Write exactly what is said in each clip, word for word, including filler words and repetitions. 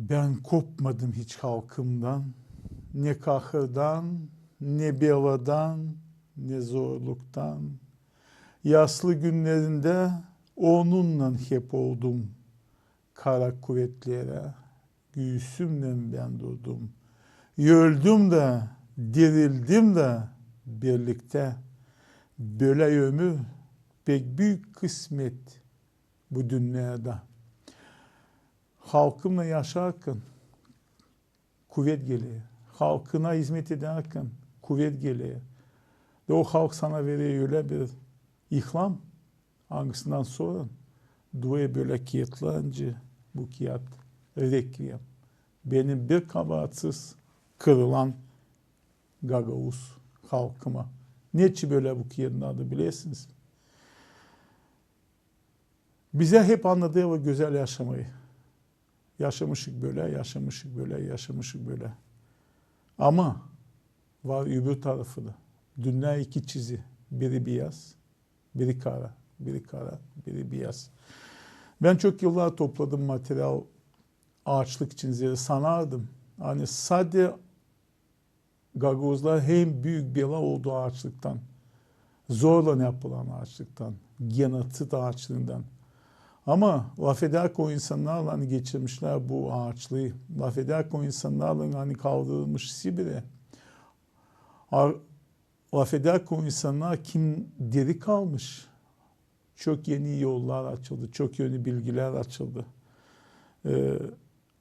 Bän kopmadım hiç halkımdan, ne kahırdan, ne beladan, ne zorluktan. Yaslı günnerindä onunnan hep oldum. Kara kuvetlerä güüsümnän bän durdum. Öldüm dä, dirildim dä birliktä. Bölä ömür pek büük kısmet bu dünnedä. Halkımnan yaşarkan kuvet geler. Halkına izmet edärkan kuvet geler. Da o halk sana verer ölä bir ihlam, angısından sora duêr bölä kiyatlarınca bu kiyat: Rekviem. Benim bir kabaatsız kırılan gagauz halkıma. Neçin bölä bu kiyadın adı, bilersiniz mi? Bizä hep annadêrlar gözäl yaşamayı. Yaşamışık bölä, yaşamışık bölä, yaşamışık bölä. Ama var öbür tarafı da. Dünnä iki çizi. Biri biyaz, biri kara, biri kara, biri biyaz. Bän çok yıllar topladım material aaçlık için. Zerä sanardım, ani sade gagauzlar hem büük bela oldu aaçlıktan. Zorlan yapılan aaçlıktan, genotsid aaçlıından. Ama lafedärkan o insannarlan, ani geçirmişlär bu aaçlıı, lafedärkan o insannarlan, ani kaldırılmış Sibirä, ar-, lafedärkan o insannar, kim diri kalmış, çok eni yollar açıldı, çok eni bilgilär açıldı. E,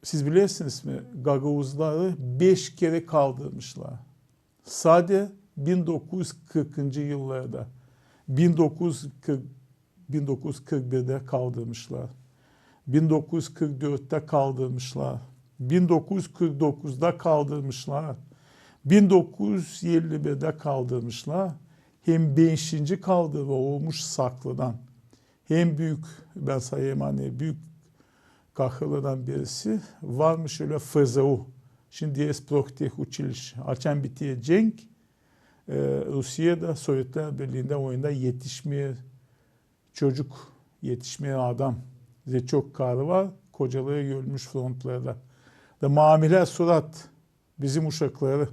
siz bilersiniz mi, gagauzları beş kerä kaldırmışlar. Sade bin dokuz üz kırkıncı yıllarda, bin dokuz üz kırk, bin dokuz üz kırk birdä kaldırmışlar. Bin dokuz üz kırk dörttä kaldırmışlar. Bin dokuz üz kırk dokuzda kaldırmışlar. Bin dokuz üz elli birdä kaldırmışlar. Hem beşinci kaldırma olmuş saklıdan. Hem büük, bän sayêrım, ani büük kahırlardan birisi varmış ölä F Z U. Şindi es Prohteh uçiliş. Açan biter cenk, e, Rusiyada, Sovetlär Birliindä, o yanda etişmeer çocuk, etişmeer adam. Zerä çok karı var, kocaları ölmüş frontlarda. Da mamilä surat bizim uşakları,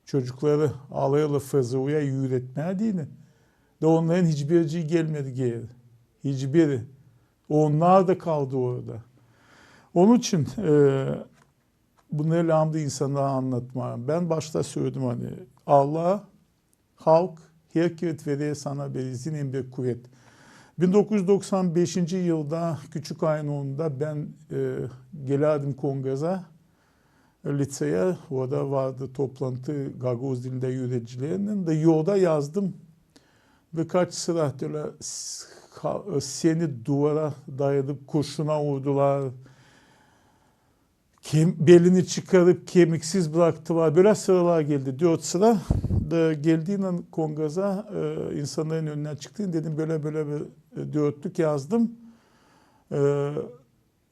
çocukları alêrlar F Z U-ya üüretmää deyni. Da onnarın hiçbiricii gelmedi geeri. Hiçbiri. Onnar da kaldı orada. Onun için, e, bunu ölä andı insana annatmaa. Bän başta söledim, ani Allah, halk, herkerä verer sana bir izin hem bir kuvet. Bin dokuz üz doksan beşinci yılda, küçük ayın onunda bän, e, gelärdim Kongaza, liţeya, orada vardı toplantı gagauz dilindä üüredicilerlän. Da yolda yazdım birkaç sıra ölä s-, ha-, seni duvara dayayıp kurşuna vurdular, kem-, belini çıkarıp kemiksiz bıraktılar. Bölä sıralar geldi, dört sıra. Da geldiynän Kongaza, e, insannarın önünä çıktım, dedim, bölä, bölä bir, e, dörtlük yazdım. E,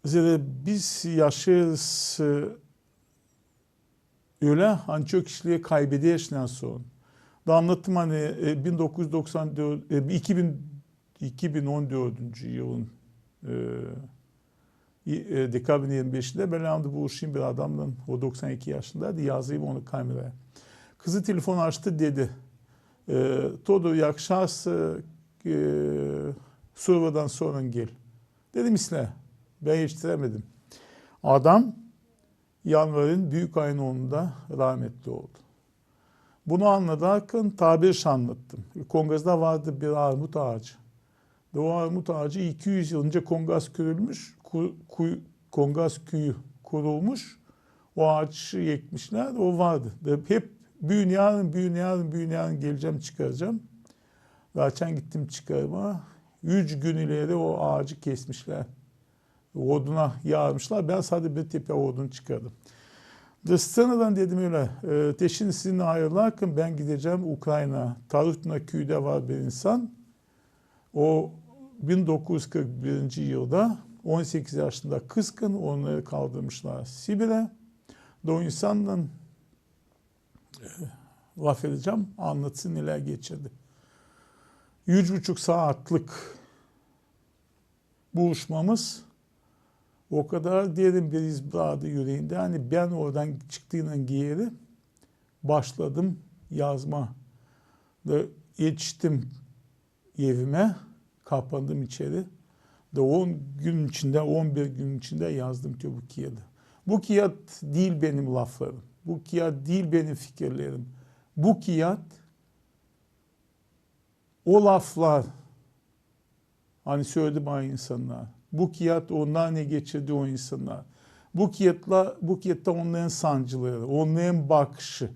zerä biz yaşêêrız, e, ölä, ani çok kişileri kaybeder şindän sora. Da annaddım, ani, e, bin dokuz üz doksan dört, e, iki bin, iki bin on dördüncü yılın, e, i-, e, dekabrın irmi beşindä bän andı buluşêrım bir adamnan, o doksan iki yaşındaydı, yazêrım onu kameraya. Kızı telefon açtı, dedi, e, Todor, yakışarsa, e, Surovadan sora gel. Dedim, islää. Bän etiştirämedim. Adam yanvarın büük ayın onunda rahmetli oldu. Bunu annadêrkan taa bir şey annattım. Kongazda vardı bir armut aacı. Da o armut aacı iki üz yıl öncä Kongaz kürülmüş, ku-, ku-, Kongaz küüyü kurulmuş, o aacı ekmişlär, o vardı. Da hep büün yarın, büün yarın, büün yarın gelecäm, çıkaracam. Da açan gittim çıkarmaa, üç gün ileri o aacı kesmişlär. Oduna yarmışlar. Bän sade bir tepä odun çıkardım. Da sţenadan dedim ölä, e, te şindi sizinnän ayırılarkan bän gidecäm Ukraynaya. Tarutna küüdä var bir insan. O bin dokuz üz kırk birinci yılda on sekiz yaşında kızkın, onnarı kaldırmışlar Sibirä. Da o insannan, e, lafedecäm, annatsın, nelär geçirdi. Üç buçuk saatlık buluşmamız, O kadar derin bir iz bıraktı üreendä, ani bän oradan çıktıynan geeri başladım yazmaa. Da etiştim evimä, kapandım içeri. Da on gün içindä, on bir gün içindä yazdım te bu kiyada. Bu kiyat diil benim laflarım. Bu kiyat diil benim fikirlerim. Bu kiyat o laflar, ani söledi bana insannar. Bu kiyat onnar ne geçirdi o insannar. Bu kiyatla, bu kiyatta onnarın sancıları, onnarın bakışı.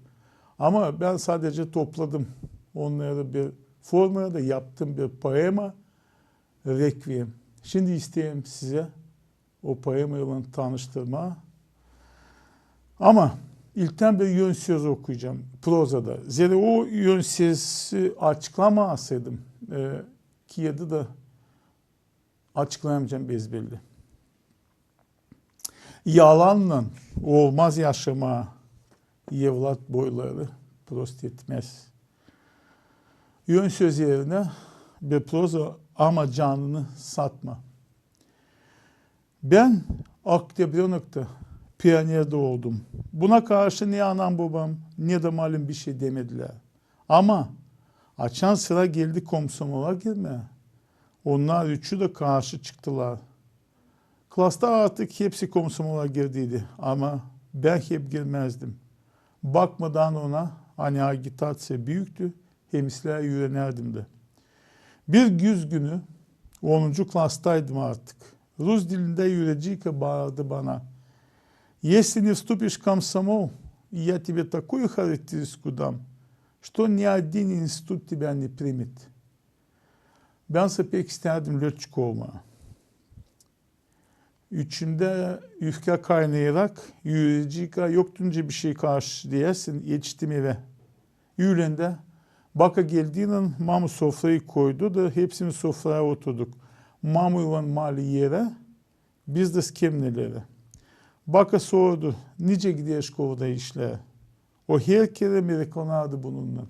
Ama bän sadecä topladım onnarı bir formaya da yaptım bir poema, Rekviem. Şindi isteerim sizä o poemaylan tanıştırmaa. Ama ilktän bir ön söz okuyacam prozada. Zerä o ön sözü açıklamasaydım, e, kiyadı da açıklayamayacam bezbelli. Yalannan olmaz yaşamaa, evlat boyları prost etmez. Ön söz erinä bir proza, ama canını satma. Bän Oktyabrönokta pioner dä oldum. Buna karşı ne anam-bobam, ne dä malim bişey demedilär. Ama açan sıra geldi komsomola girmää, onnar üçü dä karşı çıktılar. Klasta artık hepsi komsomola girdiydi, ama bän hep girmäzdim. Bakmadan ona, ani agitaţiya büüktü, hem islää üürenärdim dä. Bir güz günü, onuncu klastaydım artık, rus dilindä üüredicika baardı bana: «Если не вступишь в комсомол, я тебе такую характеристику дам, что ни один институт тебя не примет». Bän sä pek istärdim lötçik olmaa. İçimdä üfkä kaynayarak, üüredicika yoktu nicä bişey karşı deyäsin, etiştim evä. Üülendä baka geldiynän, mamu sofrayı koydu da hepsimiz sofraya oturduk. Mamuylan Mali erä, biz dä skemnelerä. Baka sordu, nicä gider şkolada işlär. O her kerä meraklanardı bununnan.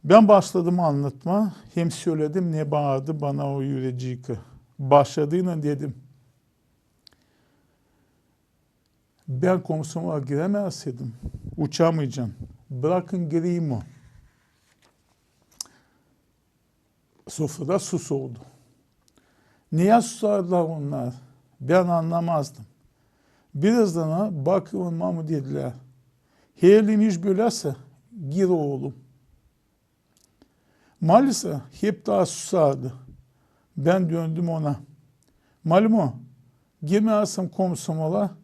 Bän başladım annatmaa, hem söledim, ne baardı bana o üüredicika. Başladıynan dedim: «Bän komsomola girämäseydim, uçamaycan. Brakın gireyim o». Sofrada sus oldu. Neyä susardılar onnar, bän annamazdım. Birazdan bakılan mamu dedilär: «Herliim iş bölä sä, gir, oolum». Mali sä hep taa susardı. Bän döndüm ona: «Mali mu, girmäzsän komsomola,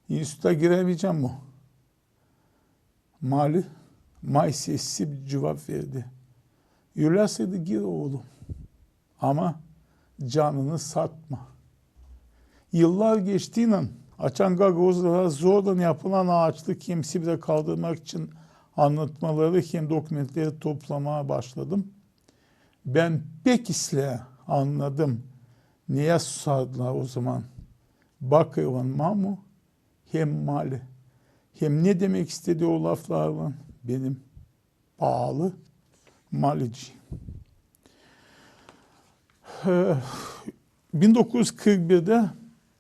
instituta girämeycän mu?» Mali, may sessiz bir cuvap verdi: «Öläsä dä gir, oolum, ama canını satma». Yıllar geçtiynän, açan gagauzlara zorlan yapılan aaçlık hem Sibirä kaldırmak için annatmaları hem dokumentleri toplamaa başladım, bän pek islää annadım, neyä susardılar ozaman bakılan mamu hem Mali, hem ne demek istedi o laflarlan benim paalı Malici. E, bin dokuz üz kırk birdä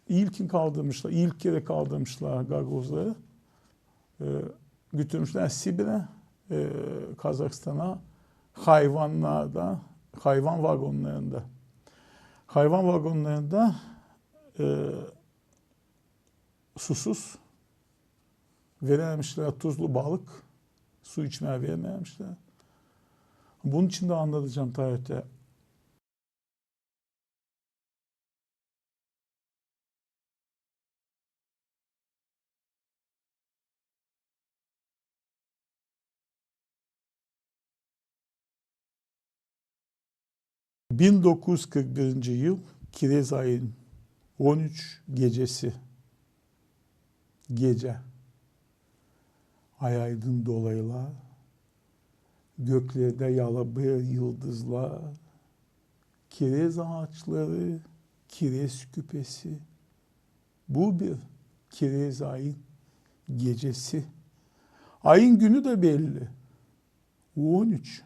ilkin kaldırmışlar, ilk kerä kaldırmışlar gagauzları. E, götürmüşlär Sibirä, e, Kazahstana hayvannarda, hayvan vagonnarında. Hayvan vagonnarında, e, susuz, vermemişlär tuzlu balık, su içmää vermemişlär. Bunun için dä annadacam taa öteyä. Bin dokuz üz kırk birinci yıl, kirez ayın on üç gecesi. Gecä. Ay aydın dolaylar, göklerdä yalabır yıldızlar, kirez aaçları, kirez küpesi. Bu bir kirez ayın gecesi. Ayın günü dä belli. On üç.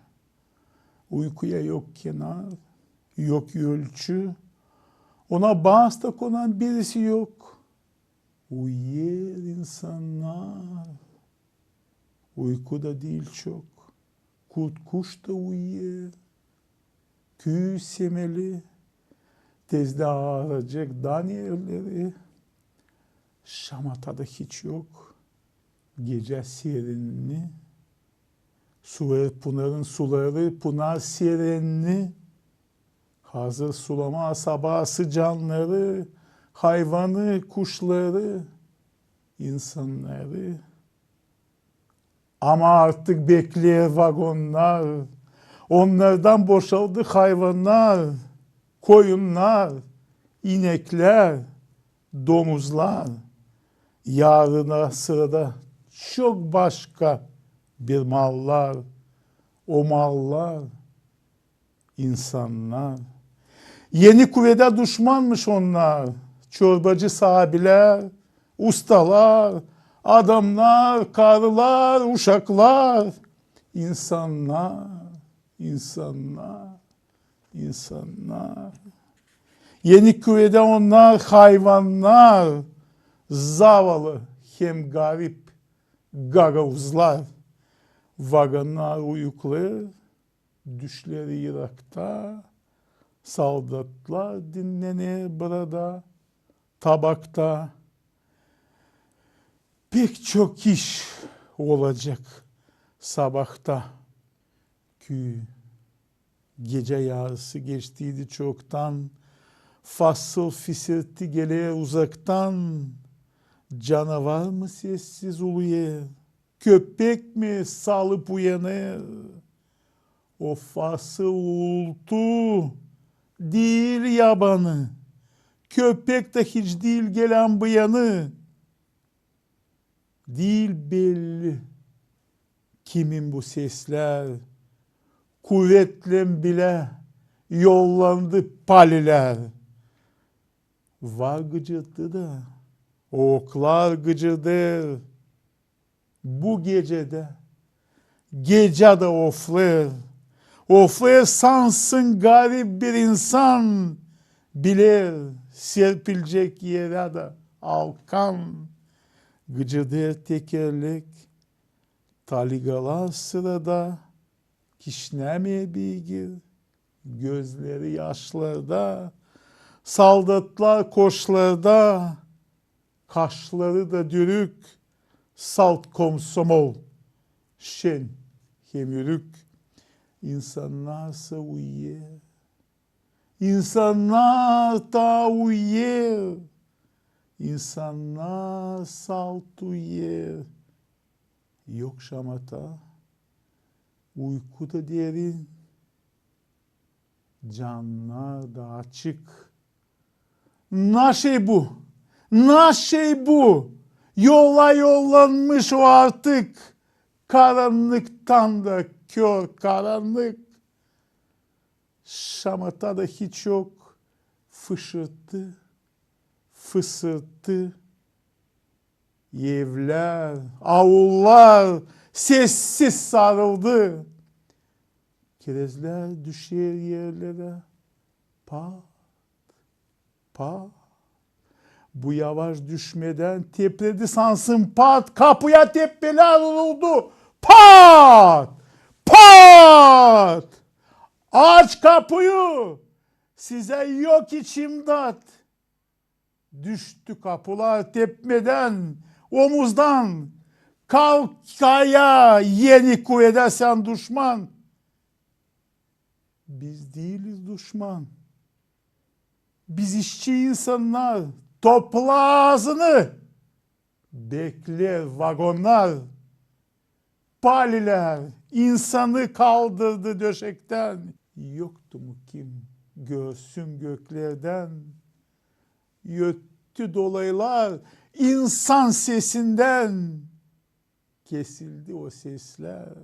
Uykuya yok kenar, yok ölçü. Ona baas da konan birisi yok. Uyêr insannar. Uyku da diil çok. Kurt-kuş da uyêr. Küü semeli. Tezdä aaracek dan erleri. Şamata da hiç yok. Gecä serinni. Sular, punarın suları, punar serinni. Hazır sulamaa sabaası cannarı, hayvanı, kuşları, insannarı. Ama artık bekleer vagonnar. Onnardan boşaldı hayvannar, koyunnar, ineklär, domuzlar. Yarına sırada çok başka bir mallar. O mallar insannar. Eni kuvedä duşmanmış onnar. Çorbacı saabilär, ustalar, adamnar, karılar, uşaklar. İnsannar, insannar, insannar. Eni kuvedä onnar hayvannar, zavalı hem garip gagauzlar. Vagonnar uyuklêêr, düşleri yırakta, soldatlar dinnener burada, tabakta. Pek çok iş olacek sabahta. Küü gecä yarısı geçtiydi çoktan, fasıl fisirti geler uzaktan, canavar mı sessiz uluyêr, köpek mi salıp uyanêr? O fasıl uultu diil yabanı, köpek dä hiç diil gelän bu yanı. Diil belli, kimin bu seslär, kuvetlän bilä yollandı palilär. Var gıcırtı da, oklar gıcırdêr. Bu gecedä, gecä dä oflêêr, oflêêr, sansın garip bir insan biler, serpilecek erä dä alkan. Gıcırdêr tekerlek, taligalar sırada, kişnämeer beygir, gözleri yaşlarda, soldatlar koşlarda, kaşları da dürük, salt komsomol, şen hem ürük. İnsannarsa uyêr, insannar taa uyêr, insannar salt uyêr. Yok şamata, uyku da derin, cannar da açık. Naşey bu? Naşey bu? Yola yollanmış o artık. Karannıktan da kör karannık. Şamata da hiç yok. Fışırtı, fısırtı. Evlär, aullar sessiz sarıldı. Kerezlär düşer erlerä. Pat, pat. Bu yavaş düşmedän tepredi sansın pat. Kapuya tepmelär uruldu. Pat! Pat! Aç kapuyu! Sizä yok iç imdat. Düştü kapular tepmedän, omuzdan. Kalk ayaa, eni kuvedä sän duşman. Biz diiliz duşman. Biz işçi insannar. Topla aazını. Bekleer vagonnar. Palilär insanı kaldırdı döşektän. Yoktu mu kim görsün göklerdän? Öttü dolaylar insan sesindän. Kesildi o seslär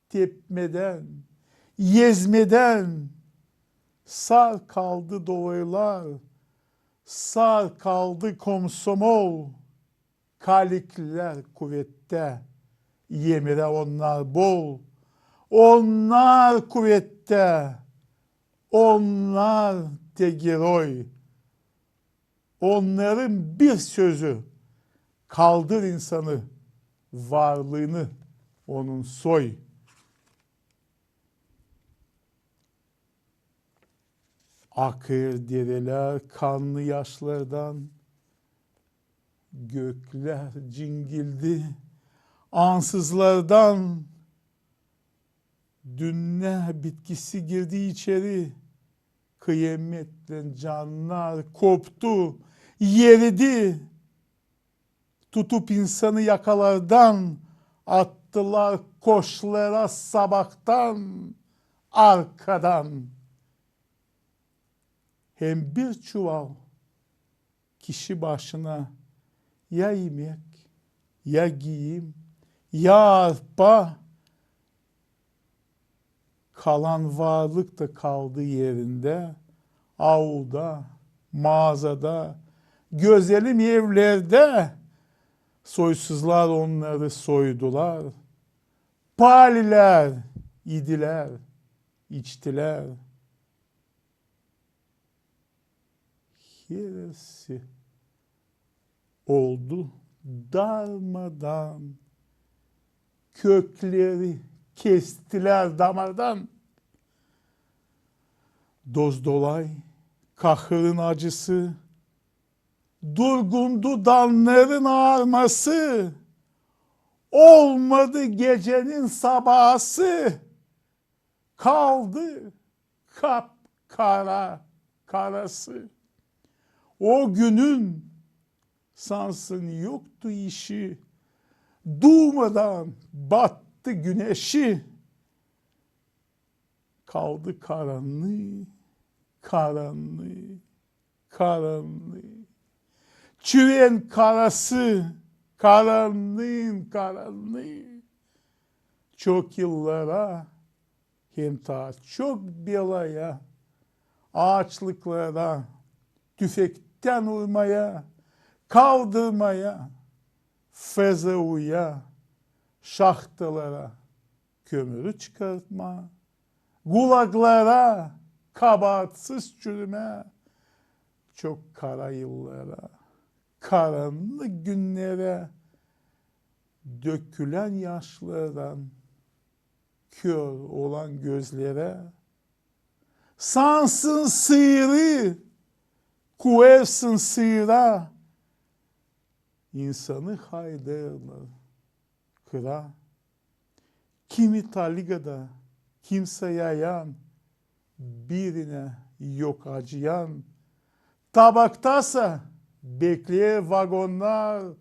tepmedän, ezmedän. Sar kaldı dolaylar, sar kaldı komsomol. Kaliklär kuvettä, emirä onnar bol. Onnar kuvettä, onnar te geroy. Onnarın bir sözü kaldırêr insanı, varlıını onun soy. Akêr derelär kannı yaşlardan, göklär cingildi ansızlardan. Dünnä bitkisi girdi içeri, kıyametlän cannar koptu, eridi. Tutup insanı yakalardan attılar koşlara sabahtan, arkadan. Hem bir çuval kişi başına ya imek, ya giyim, ya arpa, kalan varlık da kaldı erindä, aulda, maazada, gözelim evlerdä. Soysuzlar onnarı soydular. Palilär idilär, içtilär. Heresi oldu darmadan. Kökleri kestilär damardan. Doz-dolay kahırın acısı, durgundu dannarın aarması. Olmadı gecenin sabahası. Kaldı kap-kara karası. O günün sansın yoktu işi. Duumadan battı güneşi. Kaldı karannıı, karannıı, karannıı. Çüven karası, karannıın karannıı. Çok yıllara hem taa çok belaya, aaçlıklara, tüfektän urmaya, kaldırmaya, F Z U-ya, şahtalara kömürü çıkartma, gulaglara kabaatsız çürümä, çok kara yıllara, karannık günnerä, dökülän yaşlardan kör olan gözlerä. Sansın sırı kuêrsın sırda, insanı haydêrlar kıra. Kimi taligada, kimsä yayan, birinä yok acıyan. Tabaktasa bekleer vagonnar,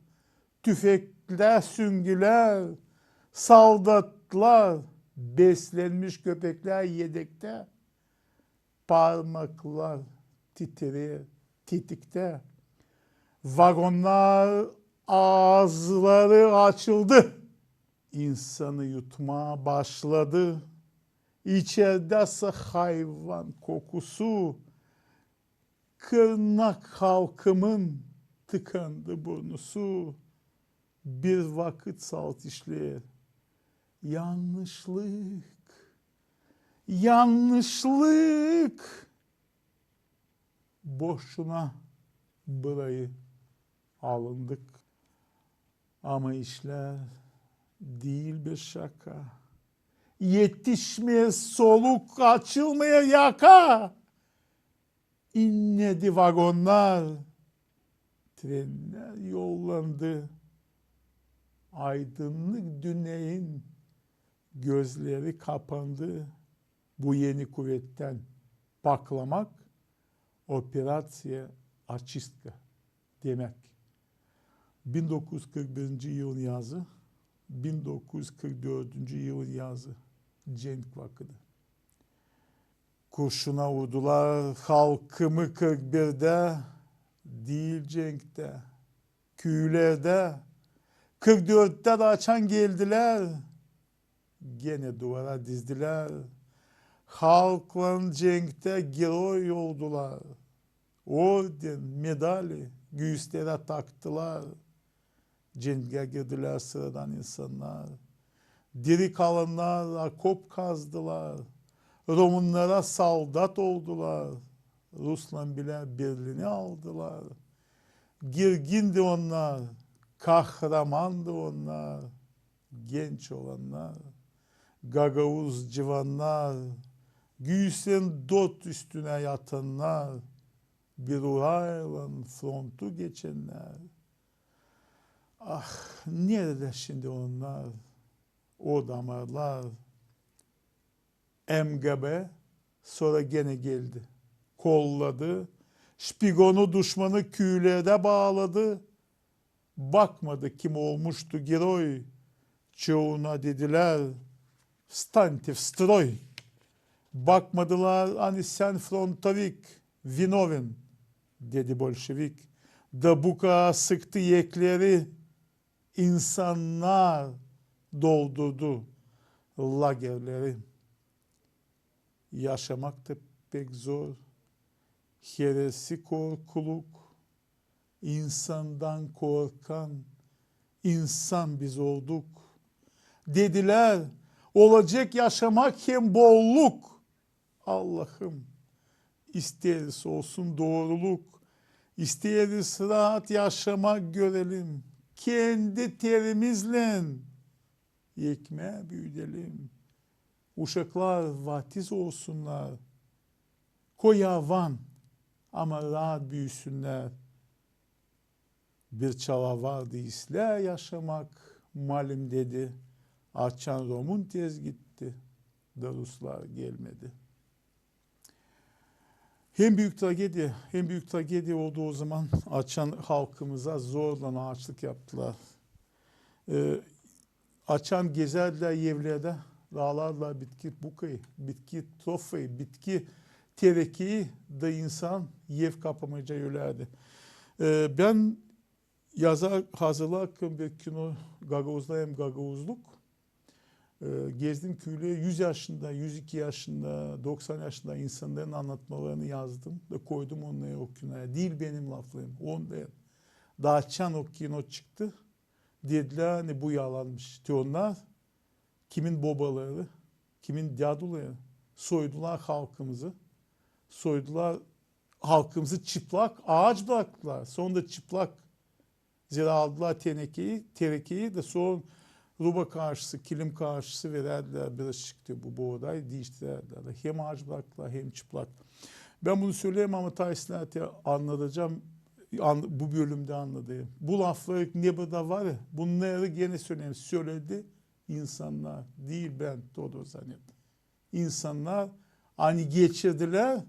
tüfeklär, süngülär, soldatlar, beslenmiş köpeklär edektä. Parmaklar titreer tetiktä. Vagonnar aazları açıldı. İnsanı yutmaa başladı. İçerdäsä hayvan kokusu. Kırnak halkımın tıkandı burnusu. Bir vakıt salt işleer. Yannışlık, yannışlık. Boşuna burayı alındık. Ama işlär diil bir şaka. Etişmeer soluk, açılmêêr yaka. İnnedi vagonnar, trennär yollandı. Aydınnık dünneyin gözleri kapandı. Bu eni kuvettän paklamak, operaţiya oçistka demäk. Bin dokuz üz kırk birinci yılın yazı, bin dokuz üz kırk dördüncü yılın yazı, cenk vakıdı. Kurşuna urdular halkımı kırk birdä, diil cenktä, küülerdä. Kırk dörttä dä açan geldilär, genä duvara dizdilär. Halklan cenktä geroy oldular. Orden, medali güüslerä taktılar. Cenktä girdilär sıradan insannar. Diri kalannar okop kazdılar. Romunnara soldat oldular. Ruslan bilä Berlini aldılar. Girgindi onnar, kahramandı onnar, genç olannar, gagauz civannar, güüslerin dört üstünä yatannar, bir uraylan frontu geçennär. Ah, neredä şindi onnar, o damarlar? M G B sora genä geldi. Kolladı. Şpigonu, duşmanı küülerdä baaladı. Bakmadı, kim olmuştu geroy. Çouna dedilär: «Встаньте в строй!» Bakmadılar, ani sän frontovik, виновен, dedi bolşevik. Dabukaya sıktı ekleri, insannar doldurdu lagerleri. Yaşamak da pek zor. Heresi korkuluk. İnsandan korkan insan biz olduk. Dedilär, olacek yaşamak hem bolluk. Allahım, isteeriz olsun dooruluk, isteeriz raat yaşamak görelim, kendi terimizlän ekmää büüdelim. Uşaklar vaatiz olsunnar, koy avan, ama raat büüsünnär. Bir çala vardı islää yaşamak, malim dedi, açan romün tez gitti da ruslar gelmedi. En büük tragediya, en büük tragediya oldu o zaman, açan halkımıza zorlan aaçlık yaptılar. E, açan gezärdilär evlerdä, daalardılar bitki bukayı, bitki trofayı, bitki terekeyi da insan ev kapamayacaa ölärdi. E, bän yazar, hazırlarkan bir kino, Gagauzlar hem gagauzluk, e, gezdim küüleri, üz yaşında, üz iki yaşında, doksan yaşında insannarın annatmalarını yazdım da koydum onnarı o kinoya. Diil benim laflarım, onnarın. Da açan o kino çıktı, dedilär, ani bu yalanmış. Te onnar, kimin bobaları, kimin däduları soydular halkımızı, soydular halkımızı çıplak, aaç braktılar. Sora da çıplak, zerä aldılar tenekeyi, terekeyi da sora ruba karşısı, kilim karşısı verärdilär, biraz çıktı bu booday, diiştirärdilär. Hem aaç braktılar, hem çıplak. Bän bunu söleerim, ama taa islää te annadacam, an-, bu bölümdä annadayım. Bu lafları ne burada var ya, bunnarı genä söleerim, söledi insannar, diil bän, Todor Zanet. İnsannar, ani geçirdilär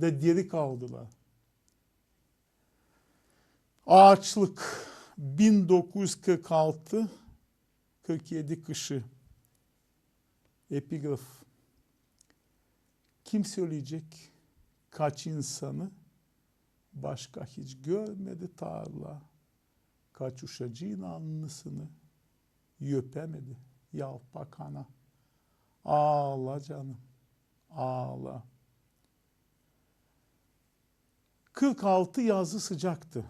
da diri kaldılar. Aaçlık, bin dokuz üz kırk altı kırk edi kışı. Epigraf. Kim söleyecek, kaç insanı başka hiç görmedi tarla, kaç uşacıın alnısını öpämedi yalpak ana. Aala, canım, aala. Kırk altı yazı sıcaktı.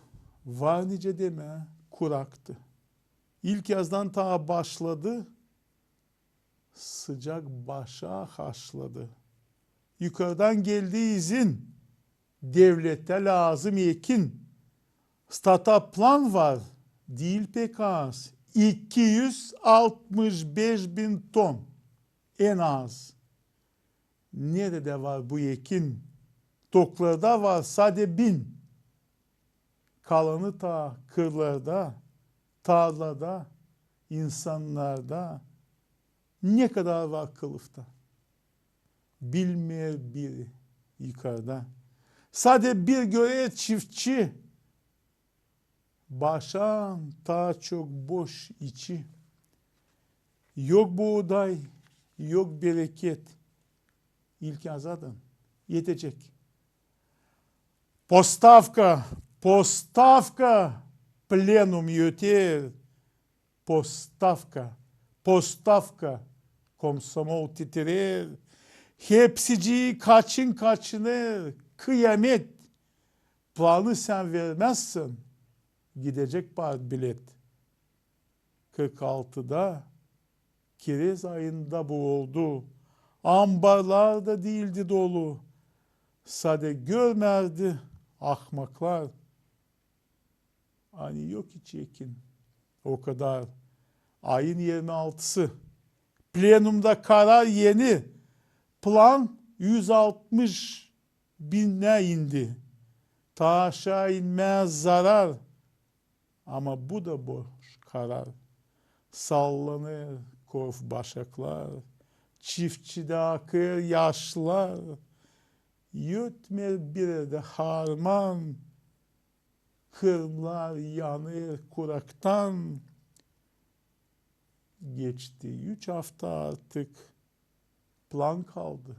Var nicä demää, kuraktı. İlk yazdan taa başladı, sıcak başa haşladı. Yukardan geldi izin, devletä lääzım ekin. Stada plan var, diil pek az, iki üz altmış beş bin ton en az. Neredä var bu ekin? Toklarda var sade bin. Kalanı taa kırlarda, tarlada, insannarda. Ne kadar var kılıfta, bilmeer biri yukarda. Sade bir görer çiftçi, başan taa çok boş içi. Yok booday, yok bereket. İlk yazıdan etecek. Postavka, postavka, plenum öter. Postavka, postavka, komsomol titrer. Hepsicii kaçın-kaçınêr, kıyamet. Planı sän vermäzsän, gidecek partbilet. Kırk altıda kirez ayında bu oldu. Ambarlar da diildi dolu. Sade görmärdi ahmaklar. Ani yok hiç ekin o kadar. Ayın irmi altısı. Plenumda karar eni. Plan üz altmış binä indi. Taa aşaa inmää zarar. Ama bu da boş karar. Sallanêr korf başaklar, çiftçidä akêr yaşlar. Ötmeer bir erdä harman, kırlar yanêr kuraktan. Geçti üç afta artık, plan kaldı,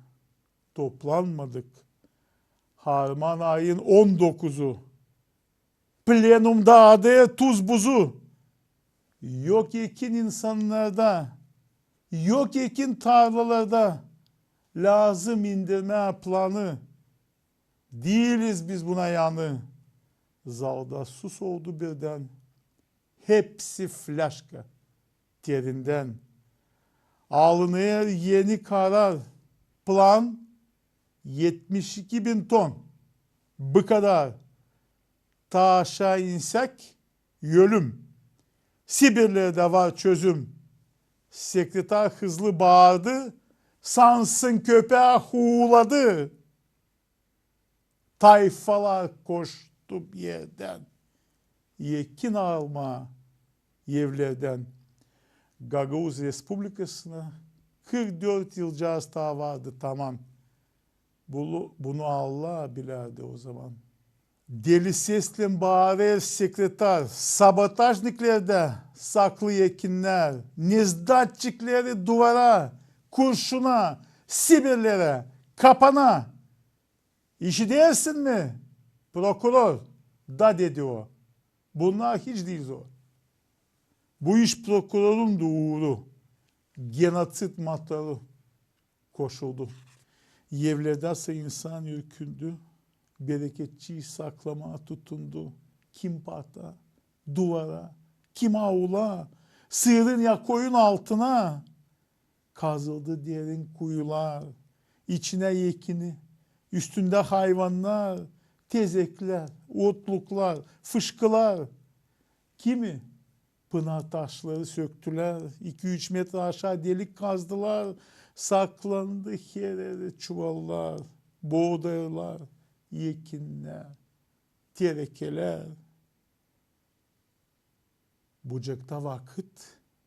toplanmadık. Harman ayın on dokuzu. Plenumda adêr tuz-buzu. Yok ekin insannarda, yok ekin tarlalarda. Lääzım indirmää planı. Diiliz biz buna yanı. Zalda sus oldu birdän. Hepsi flâşka terindän. Alınêr eni karar. Plan etmiş iki bin ton. Bu kadar. Taa aşaa insäk, ölüm. Sibirlerdä var çözüm. Sekretar hızlı baardı, sansın köpää huuladı. Tayfalar koştu bir erdän ekin almaa evlerdän. Gagauz Respublikasına kırk dört yılcaaz taa vardı taman. Bunu, bunu Allah bilärdi o zaman. Deli seslän baarêr sekretar: sabotažniklerdä saklı ekinnär, nezdatçikleri duvara, kurşuna, Sibirlerä, kapana. İşidersin mi, prokuror? Da, dedi o. Bunnar hiç diil zor. Bu iş prokurorun da uuru. Genotsid motoru koşuldu. Evlerdä sa insan ürkündü. Bereketçiyi saklamaa tutundu. Kim pata, duvara, kim aula, sığırın ya koyun altına. Kazıldı derin kuyular, içinä ekini, üstündä hayvannar, tezeklär, otluklar, fışkılar. Kimi pınar taşları söktülär, iki-üç meträ aşaa delik kazdılar, saklandı hereri çuvallar, boodaylar, ekinnär, terekelär. Bucakta vakıt,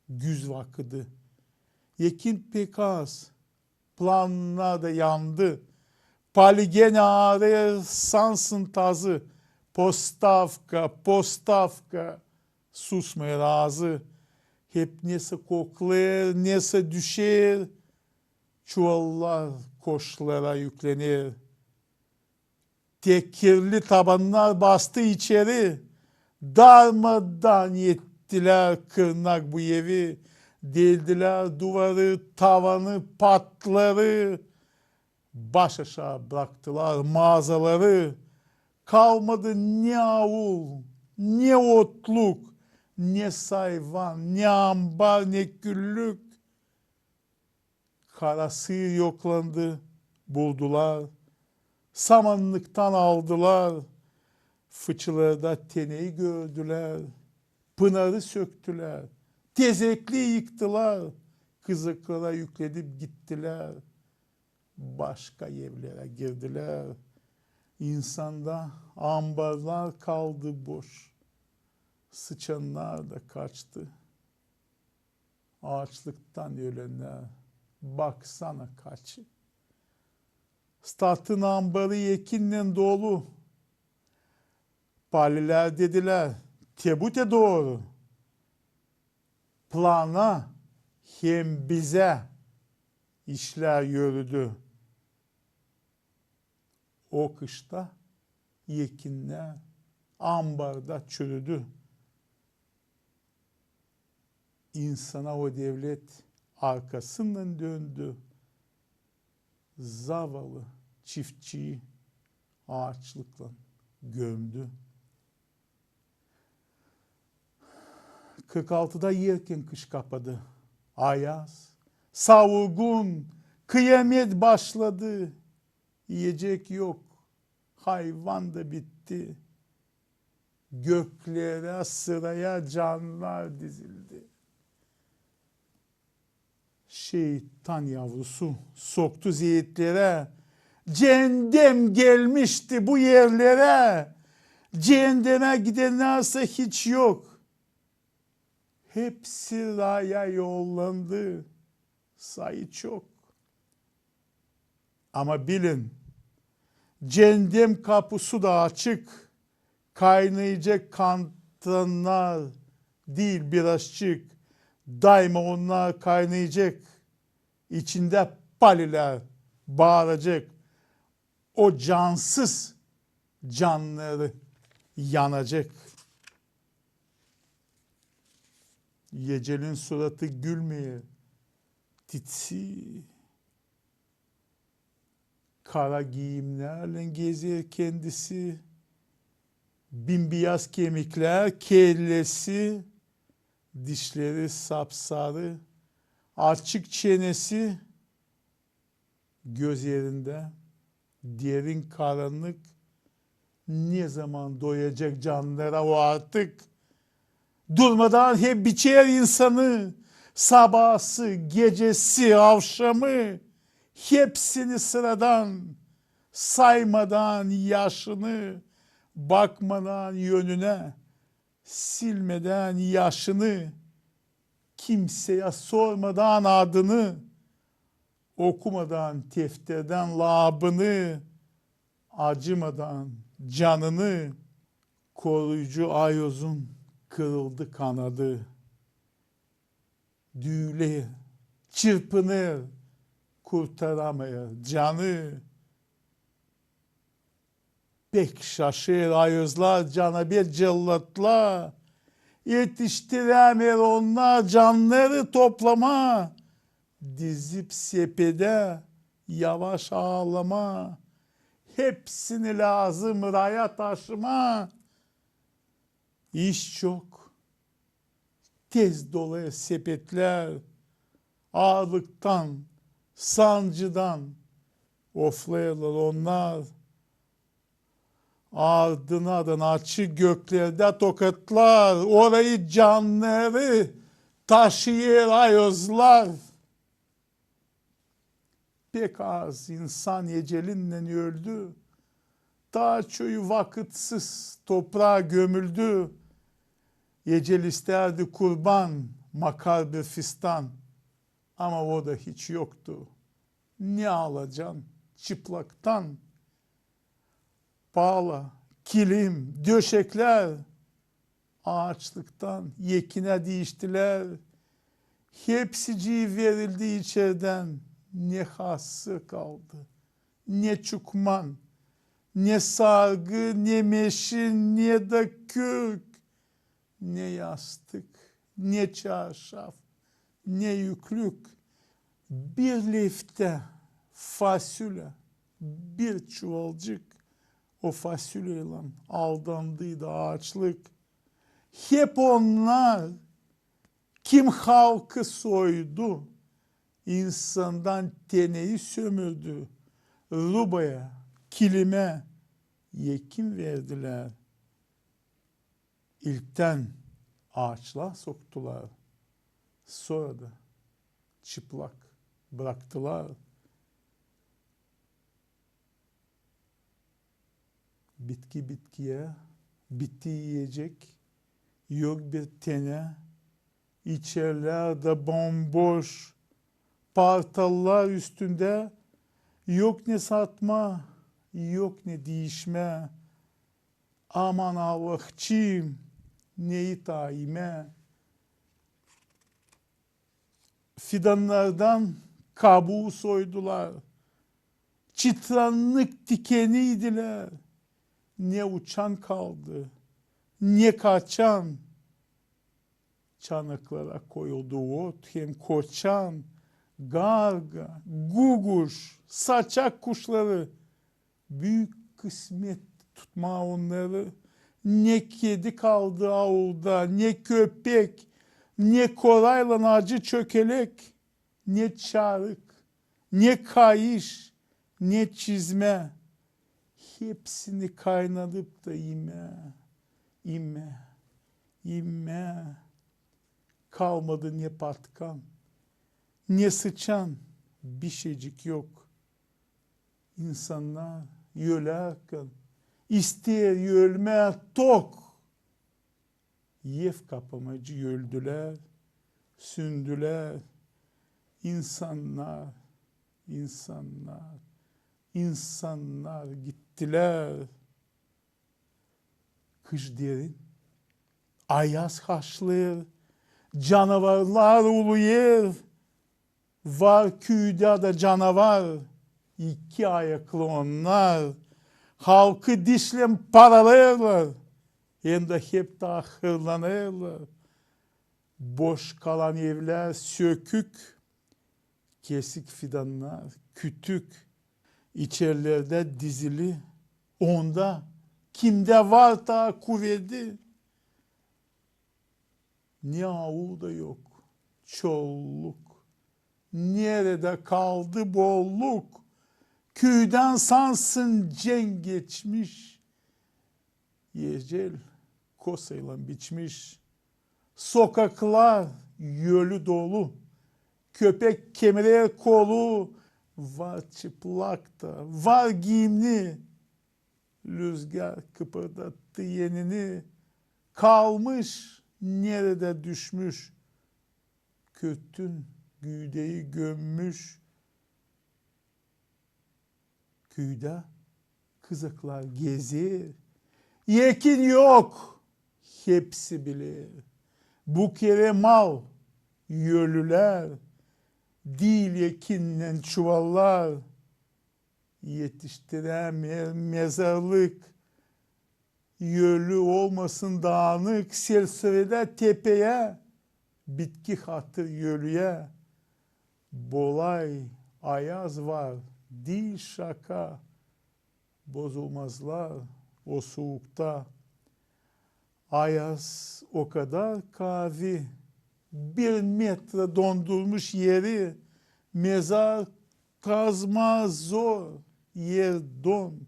güz vakıdı. Ekin pek az, plannar da yandı. Pali genä aarêr sansın tazı. Postavka, postavka, susmêêr aazı. Hep nesä koklêêr, nesä düşer. Çuvallar koşlara üklener. Tekirli tabannar bastı içeri, darmadan ettilär kırnak bu evi, deldilär duvarı, tavanı, patları, baş aşaa braktılar maazaları. Kalmadı ne aul, ne otluk, ne sayvan, ne ambar, ne küllük. Kara sığır yoklandı, buldular. Samannıktan aldılar. Fıçılarda teneyi gördülär. Pınarı söktülär. Tezekli yıktılar. Kızaklara ükledip gittilär. Başka evlerä girdilär. İnsanda ambarlar kaldı boş. Sıçannar da kaçtı. Aaçlıktan ölennär, baksana kaçı. Statın ambarı ekinnän dolu. Palilär dedilär: te bu te dooru. Plana hem bizä işlär yörüdü. O kışta ekinnär ambarda çürüdü. İnsana o devlet arkasınnan döndü. Zavalı çiftçiyi aaçlıklan gömdü. Kırk altıda erken kış kapadı. Ayaz, savurgun, kıyamet başladı. İyecek yok, hayvan da bitti. Göklerä sıraya cannar dizildi. Şeytan yavrusu soktu zeetlerä. Ceendem gelmişti bu erlerä. Ceendemä gidennersä hiç yok. Hepsi raya yollandı. Sayı çok. Ama bilin, ceendem kapusu da açık. Kaynayacek kantannar diil, birazçık. Dayma onnar kaynayacek. İçindä palilär baaracek. O cansız cannarı yanacek. Ecelin suratı gülmeer, titsi. Kara giimnärlän gezer kendisi. Bimbiyaz kemiklär, kellesi, dişleri sapsarı, açık çenesi. Gözlerindä derin karannık. Ne zaman doyacek cannara o artık? Durmadan hep biçer insanı, sabaası, gecesi, avşamı, hepsini sıradan, saymadan yaşını, bakmadan önünä, silmedän yaşını, kimseyä sormadan adını, okumadan tefterdän laabını, acımadan canını, koruyucu ayozun kırıldı kanadı. Düüler, çırpınêr, kurtaramêêr canı. Pek şaşêr ayozlar, canabär cellatlar. Etiştirämeer onnar cannarı toplamaa. Dizip sepedä, yavaş aalamaa. Hepsini lääzım raya taşımaa. İş çok. Tez dolêr sepetlär, aarlıktan, sancıdan oflêêrlar onnar. Ardına da açık göklerdä tokatlar, orayı cannarı taşıyêr ayozlar. Pek az insan ecelinnän öldü. Taa çoyu vakıtsız topraa gömüldü. Ecel istärdi kurban, makar bir fistan. Ama o da hiç yoktu. Ne alacan çıplaktan? Pala, kilim, döşeklär aaçlıktan ekinä diiştilär. Hepsicii verildi içerdän, ne hasır kaldı, ne çukman, ne sargı, ne meşin, ne dä kürk, ne yastık, ne çarşaf, ne yüklük. Bir leftä fasulya, bir çuvalcık. O fasulyalan aldandıydı aaçlık. Hep onnar, kim halkı soydu, insandan teneyi sömürdü, rubaya, kilimä ekin verdilär. İlktän aaçlıa soktular, sora da çıplak bıraktılar. Bitki bitkiyä, bitti iyecek, yok bir tenä, içerlär dä bomboş, partallar üstündä, yok ne satmaa, yok ne diişmää. Aman Allahçıım, neyi taa imää? Fidannardan kabuu soydular, çıtrannık tikeniydilär. Ne uçan kaldı, ne kaçan. Çanaklara koyuldu ot hem koçan, garga, guguş, saçak kuşları. Büük kısmet tutmaa onnarı. Ne kedi kaldı aulda, ne köpek, ne koraylan acı çökelek, ne çarık, ne kayış, ne çizmä. Hepsini kaynadıp da imää. İmä, imä, kalmadı ne patkan, ne sıçan, bişeycik yok. İnsannar ölärkän isteer ölmää tok. Ev kapamaycı öldülär, süündülär. İnsannar, insannar, insannar gittilär. Kış derin, ayaz haşlêêr, canavarlar uluyêr. Var küüdä dä canavar, iki ayaklı onnar. Halkı dişlän paralêêrlar, hem dä hep taa hırlanêrlar. Boş kalan evlär sökük, kesik fidannar, kütük, içerlerdä dizili. Onda kimdä var taa kuvedi, ne aul da yok, çolluk. Neredä kaldı bolluk? Küüdän sansın cenk geçmiş. Ecel kosaylan biçmiş. Sokaklar ölü dolu. Köpek kemirer kolu. Var çıplak ta, var giimni. Lüzgär kıpırdattı enini. Kalmış neredä düşmüş. Kötün güüdeyi gömmüş. Küüdä kızaklar gezer. Ekin yok, hepsi biler. Bu kerä mal ölülär, diil ekinnän çuvallar. Etiştirämeer mezarlık. Ölü olmasın daanık, selsovedä tepeyä, bitki hatır ölüyä. Bolay ayaz var, diil şaka, bozulmazlar o suukta. Ayaz o kadar kaavi, bir meträ dondurmuş eri, mezar kazmaa zor, er don.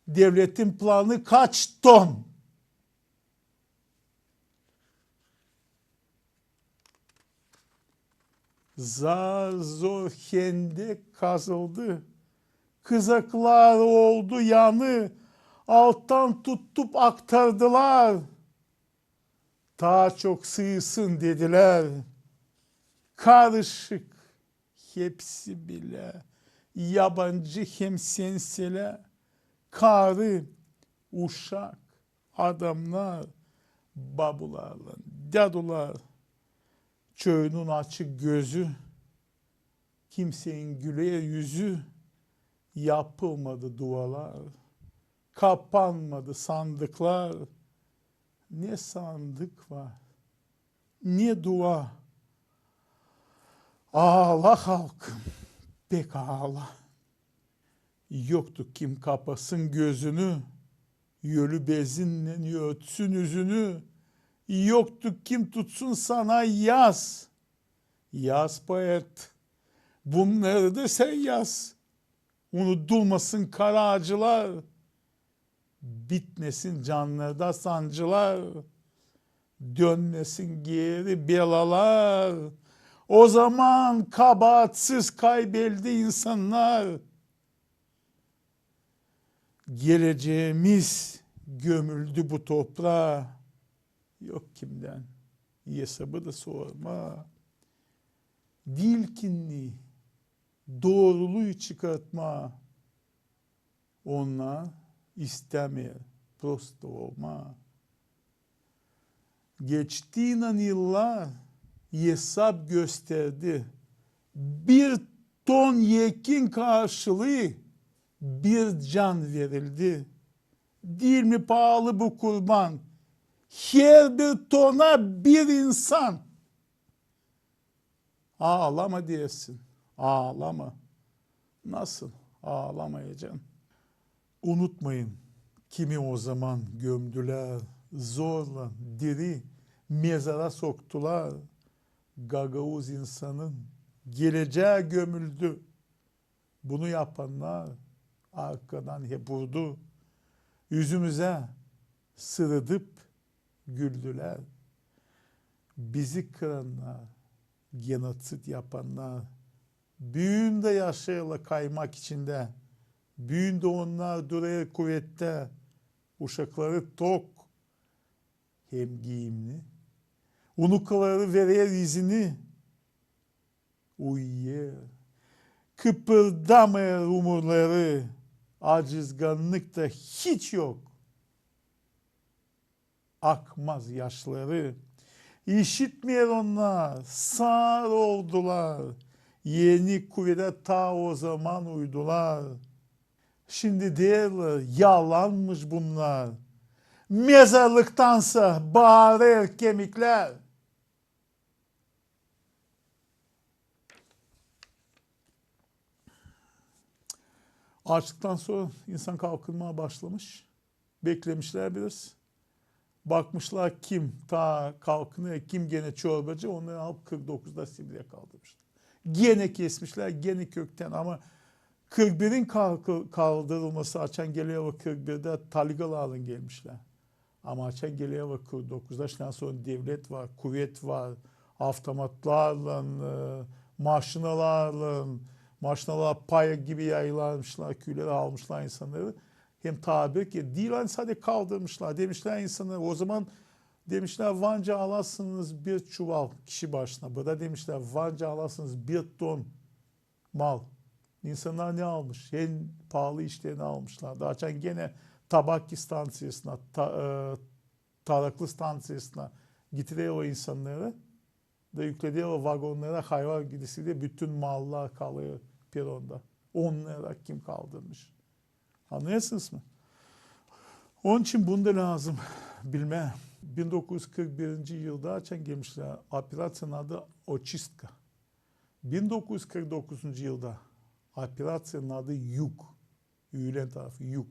Devletin planı kaç ton? Zar-zor hendek kazıldı. Kızaklar oldu yanı, alttan tuttup aktardılar. Taa çok sıyısın dedilär. Karışık hepsi bilä, yabancı hem senselä, karı, uşak, adamnar, babularlan dädular. Çoyunun açık gözü, kimseyin güler üzü, yapılmadı dualar, kapanmadı sandıklar. Ne sandık var, ne dua. Aala, halkım, pek aala. Yoktu kim kapasın gözünü, ölü bezinnän örtsün üzünü. Yoktu kim tutsun sana yas. Yaz, poet, bunnarı da sän yaz. Unudulmasın kara acılar, bitmesin cannarda sancılar, dönmesin geeri belalar. O zaman kabaatsız kaybeldi insannar. Gelecämiz gömüldü bu topraa. Yok kimdän esabı da sormaa. Diil kinni, dooruluu çıkartmaa. Onnar istämeer prosto olmaa. Geçtiynän yıllar, esap gösterdi. Bir ton ekin karşılıı bir can verildi. Diil mi paalı bu kurban? Herbir tona bir insan. Aalama deersin, aalama. Nasıl aalamayacan? Unutmayın, kimi o zaman gömdülär, zorlan diri mezara soktular. Gagauz insanın gelecää gömüldü. Bunu yapannar arkadan hep vurdu. Üzümüzä Sırıdıp güldülär. Bizi kırannar, genotsid yapannar, büün dä yaşêêrlar kaymak içindä. Büün dä onnar durêr kuvettä, uşakları tok hem giimli. Unukaları verer izini. Uyuyêr, kıpırdamêêr umurları, acızgannık da hiç yok. Akmaz yaşları. İşitmeer onnar, saar oldular. Eni kuvedä taa ozaman uydular. Şindi deerlär, yalanmış bunnar. Mezarlıktansa baarêr kemiklär. Açlıktan sora insan kalkınmaa başlamış. Beklemişlär biraz. Bakmışlar, kim taa kalkınêr, kim genä çorbacı, onnarı alıp kırk dokuzda Sibirä kaldırmışlar. Genä kesmişlär, genä köktän. Ama kırk birin kalkı-, kaldırılması, açan gelerlär kırk birdä, taligalarlan gelmişlär. Ama açan gelerlär kırk dokuzda, şindän sora devlet var, kuvet var, avtomatlarlan, e, maşinalarlan, maşinalar paya gibi yayılmışlar, küülerä almışlar insannarı. Hem taa bir kerä diil, ani sade kaldırmışlar. Demişlär insannara, ozaman demişlär, var nicä alasınız bir çuval kişi başına. Burada demişlär, var nicä alasınız bir ton mal. İnsannar ne almış? En paalı işlerini almışlar. Da açan genä tabak stanţiyasına, ta-, e, taraklı stanţiyasına getirerlär o insannarı da üklederlär vagonnara, hayvan gidesi de, bütün mallar kalêr peronda. Onnarı kim kaldırmış? Annêêrsınız mı? Onun için bunu da lääzım bilmää. Bin dokuz üz kırk birinci yılda açan gelmişlär, operaţiyanın adı Oçistka. Bin dokuz üz kırk dokuzuncu yılda operaţiyanın adı Yug. Üülen tarafı, Yug.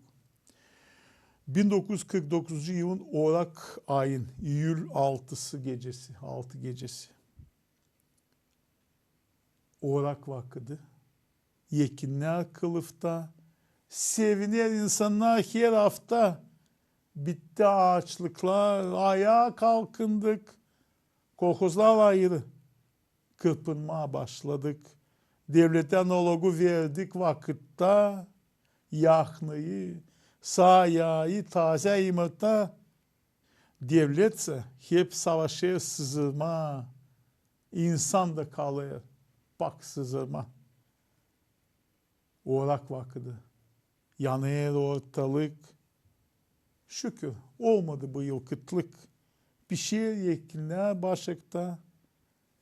Bin dokuz üz kırk dokuzuncu yılın orak ayın, iyül altısı gecesi, altı gecesi. Orak vakıdı. Ekinnär kılıfta. Seviner insannar her afta. Bitti aaçlıklar, ayaa kalkındık. Kolhozlar ayırı. Kırpınmaa başladık. Devletä nalogu verdik vakıtta. Yahnıyı, saa yaayı, taazä yımırta. Devletsä hep savaşêr sızdırmaa. İnsan da kalêr pak sızdırmaa. Orak vakıdı. Yanêr ortalık. Şükür, olmadı bu yıl kıtlık. Pişer ekinnär başakta.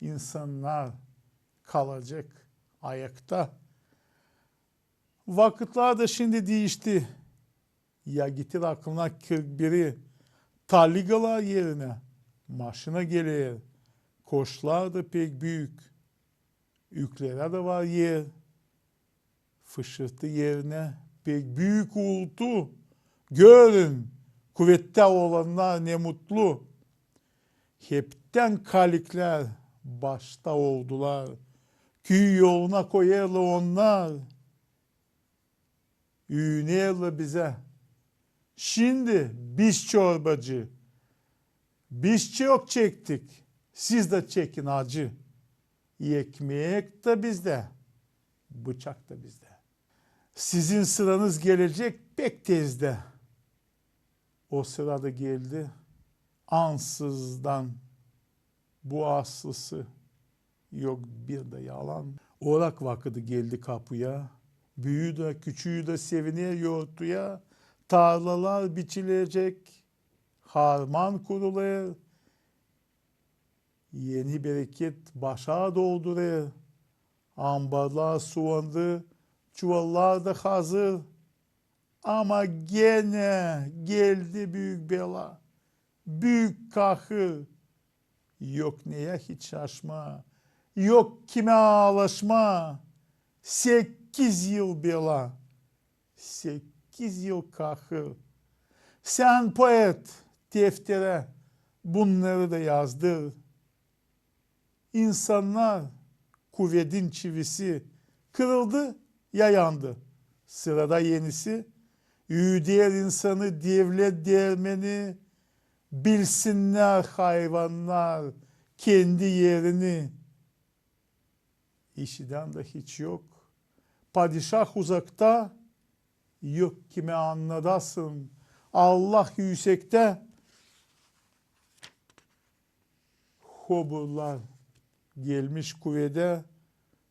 İnsannar kalacek ayakta. Vakıtlar da şindi diişti. Ya getir aklına kırk biri, taligalar erinä maşina geler, koşlar da pek büük, üklerä dä var er, fışırtı erinä pek büük uultu. Görün, kuvettä olannar ne mutlu. Heptän kaliklär başta oldular, küü yoluna koyêrlar onnar. Üünerlär bizä. Şindi biz çorbacı. Biz çok çektik, siz dä çekin acı. Ekmek dä bizdä, bıçak da bizdä. Sizin sıranız gelecek pek tezdä. O sıra da geldi ansızdan. Bu aslısı yok bir dä yalan. Orak vakıdı geldi kapuya. Büyüü dä, küçüü dä seviner yortuya. Tarlalar biçilecek, harman kurulêr. Eni bereket başaa doldurêr. Ambarlar suvandı, çuvallar da hazır. Ama genä geldi büük bela, büük kahır. Yok neyä hiç şaşmaa, yok kimä aalaşmaa. Sekiz yıl bela, sekiz yıl kahır. Sän, poet, defterä bunnarı da yazdır. İnsannar, kuvedin çivisi kırıldı ya yandı. Sırada enisi, Üüder insanı devlet dermeni, bilsinnär hayvannar kendi erini. İşidän dä hiç yok. Padişah uzakta, yok kimä annadasın. Allah üüsektä. Hoburlar gelmiş kuvedä,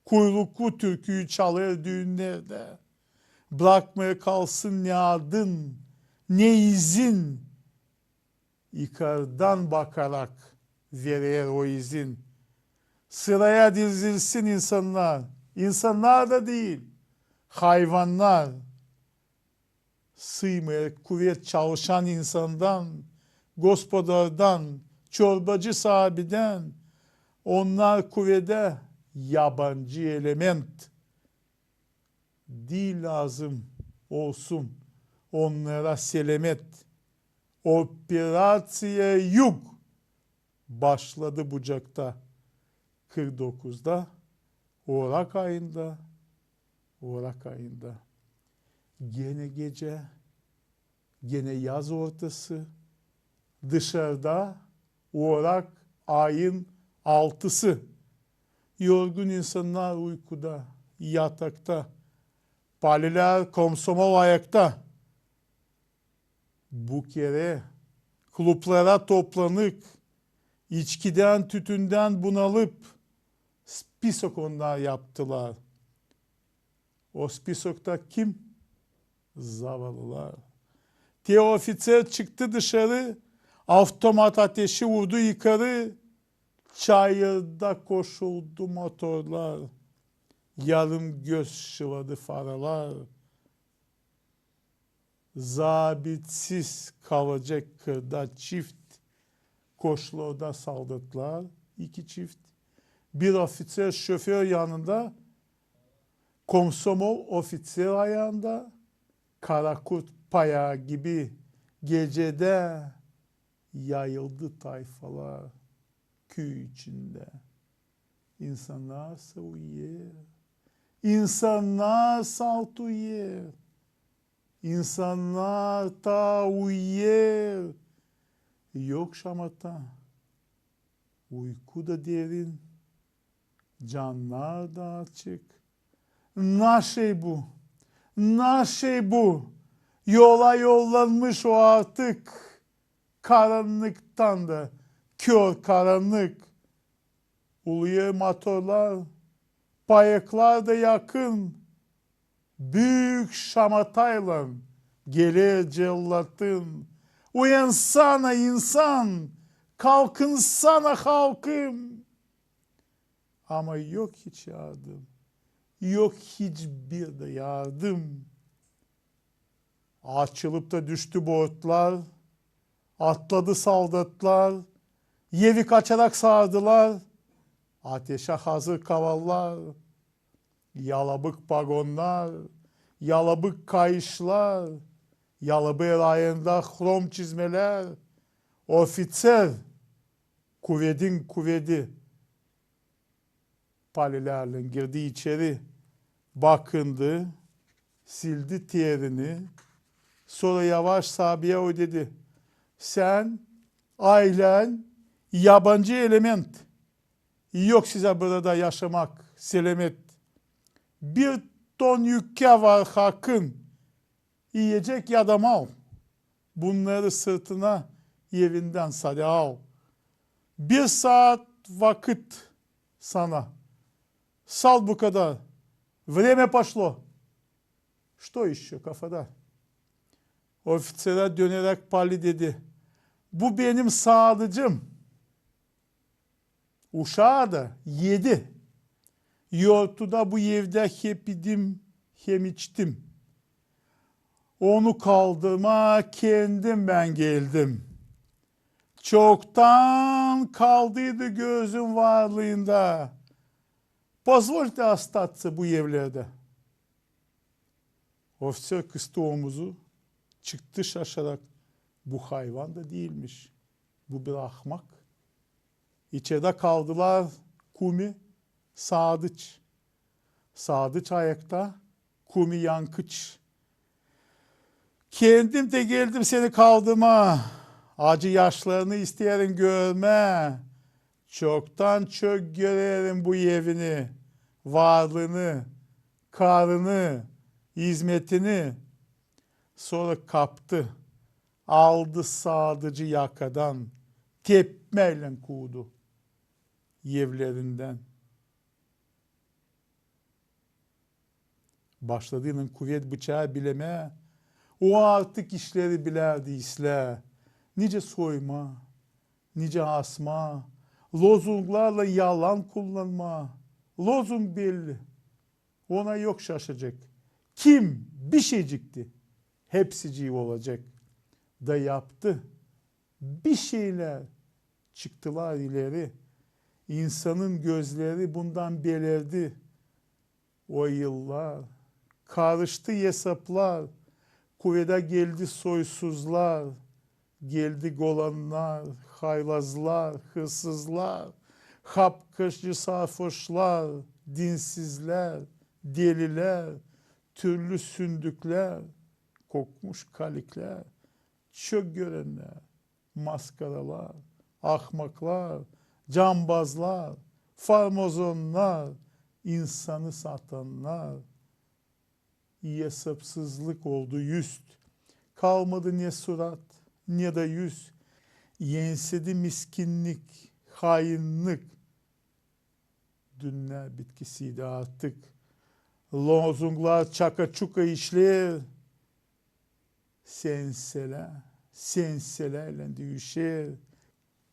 kuyruklu türküyü çalêr düünnerdä. Brakmêêr kalsın ne adın, ne izin. Yukardan bakarak verer o izin. Sıraya dizilsin insannar. İnsannar da diil, hayvannar. Sıymêêr kuvet çalışan insandan, gospodardan, çorbacı saabidän. Onnar kuvedä yabancı element. Diil lääzım olsun onnara selemet. Operaţiya Yug başladı Bucakta kırk dokuzda, orak ayında, orak ayında. Genä gecä, genä yaz ortası, dışarda orak ayın altısı. Yorgun insannar uykuda, yatakta, palilär, komsomol ayakta. Bu kerä klublara toplanıp, içkidän, tütündän bunalıp, spisok onnar yaptılar. O spisokta kim? Zavallılar. Te ofitser çıktı dışarı, avtomat ateşi vurdu yukarı, çayırda koşuldu motorlar, yarım göz şıladı faralar. Zaabitsiz kalacek kırda çift. Koşular da soldatlar, iki çift. Bir ofitser şoför yanında, komsomol ofitser ayanda, karakurt payağı gibi gecedä yayıldı tayfalar küü içindä. İnsannar sa uyêr, insannar salt uyêr, insannar taa uyêr. Yok şamata, uyku da derin, cannar da açık. Naşey bu, naşey bu? Yola yollanmış o artık. Karannıktan da kör karannık. Uluyêr motorlar, payaklar da yakın. Büük şamataylan geler cellatın. Uyansana, insan, kalkınsana, halkım! Ama yok hiç yardım, yok hiçbir dä yardım. Açılıp da düştü bortlar, atladı soldatlar, evi kaçarak sardılar, ateşä hazır kavallar, yalabık pagonnar, yalabık kayışlar, yalabık ayaklarında hrom çizmelär. Ofitser, kuvedin kuvedi, palilärlän girdi içeri, bakındı, sildi terini, sora yavaş saabiyä o dedi: "Sän, aylän, yabancı element. Yok sizä burada yaşamak selemet. Bir ton yükkä var hakın. İyecek ya da mal. Bunnarı sırtına evindän sade al. Bir saat vakıt sana. Sal bu kadar. Время пошло. Что ещё, кафада?" Ofitserä döneräk Pali dedi: "Bu benim saadıcım. Uşaa da edi. Yortuda bu evdä hep idim hem içtim. Onu kaldırmaa kendim bän geldim. Çoktan kaldıydı gözüm varlıında. Позвольте остаться bu evlerdä." Ofitser kıstı omuzu, çıktı şaşarak. Bu hayvan da diilmiş. Bu bir ahmak. İçerdä kaldılar Kumi, Saadıç. Saadıç ayakta, Kumi yankıç. Kendim dä geldim seni kaldırmaa. Acı yaşlarını isteerim görmää. Çoktan çok görerim bu evini, varlıını, karını, izmetini. Sora kaptı, aldı sadıcı yakadan, tepmäylän kuudu evlerindän. Başladıynı kuvet bıçaa bilemää, o artık işleri bilärdi islää. Nicä soymaa, nicä asmaa, lozunglarlan yalan kullanmaa. Lozung belli, ona yok şaşacek. Kim bişeycikti, hepsicii olacek. Da yaptı. Bişeylär çıktılar ileri. İnsanın gözleri bundan belerdi. O yıllar karıştı esaplar. Kuveda geldi soysuzlar, geldi golannar, haylazlar, hırsızlar, hapkacı sarfoşlar, dinsizlär, delilär, türlü sündüklär, kokmuş kaliklär, çok görennär, maskaralar, ahmaklar, cambazlar, farmazonnar, insanı satannar. Esapsızlık oldu üst. Kalmadı ne surat, ne dä üz. Ensedi miskinnik, hainnık. Dünnä bitkisiydi artık. Lozunglar çaka-çuka işleer. Senselä, senseläylän düüşer.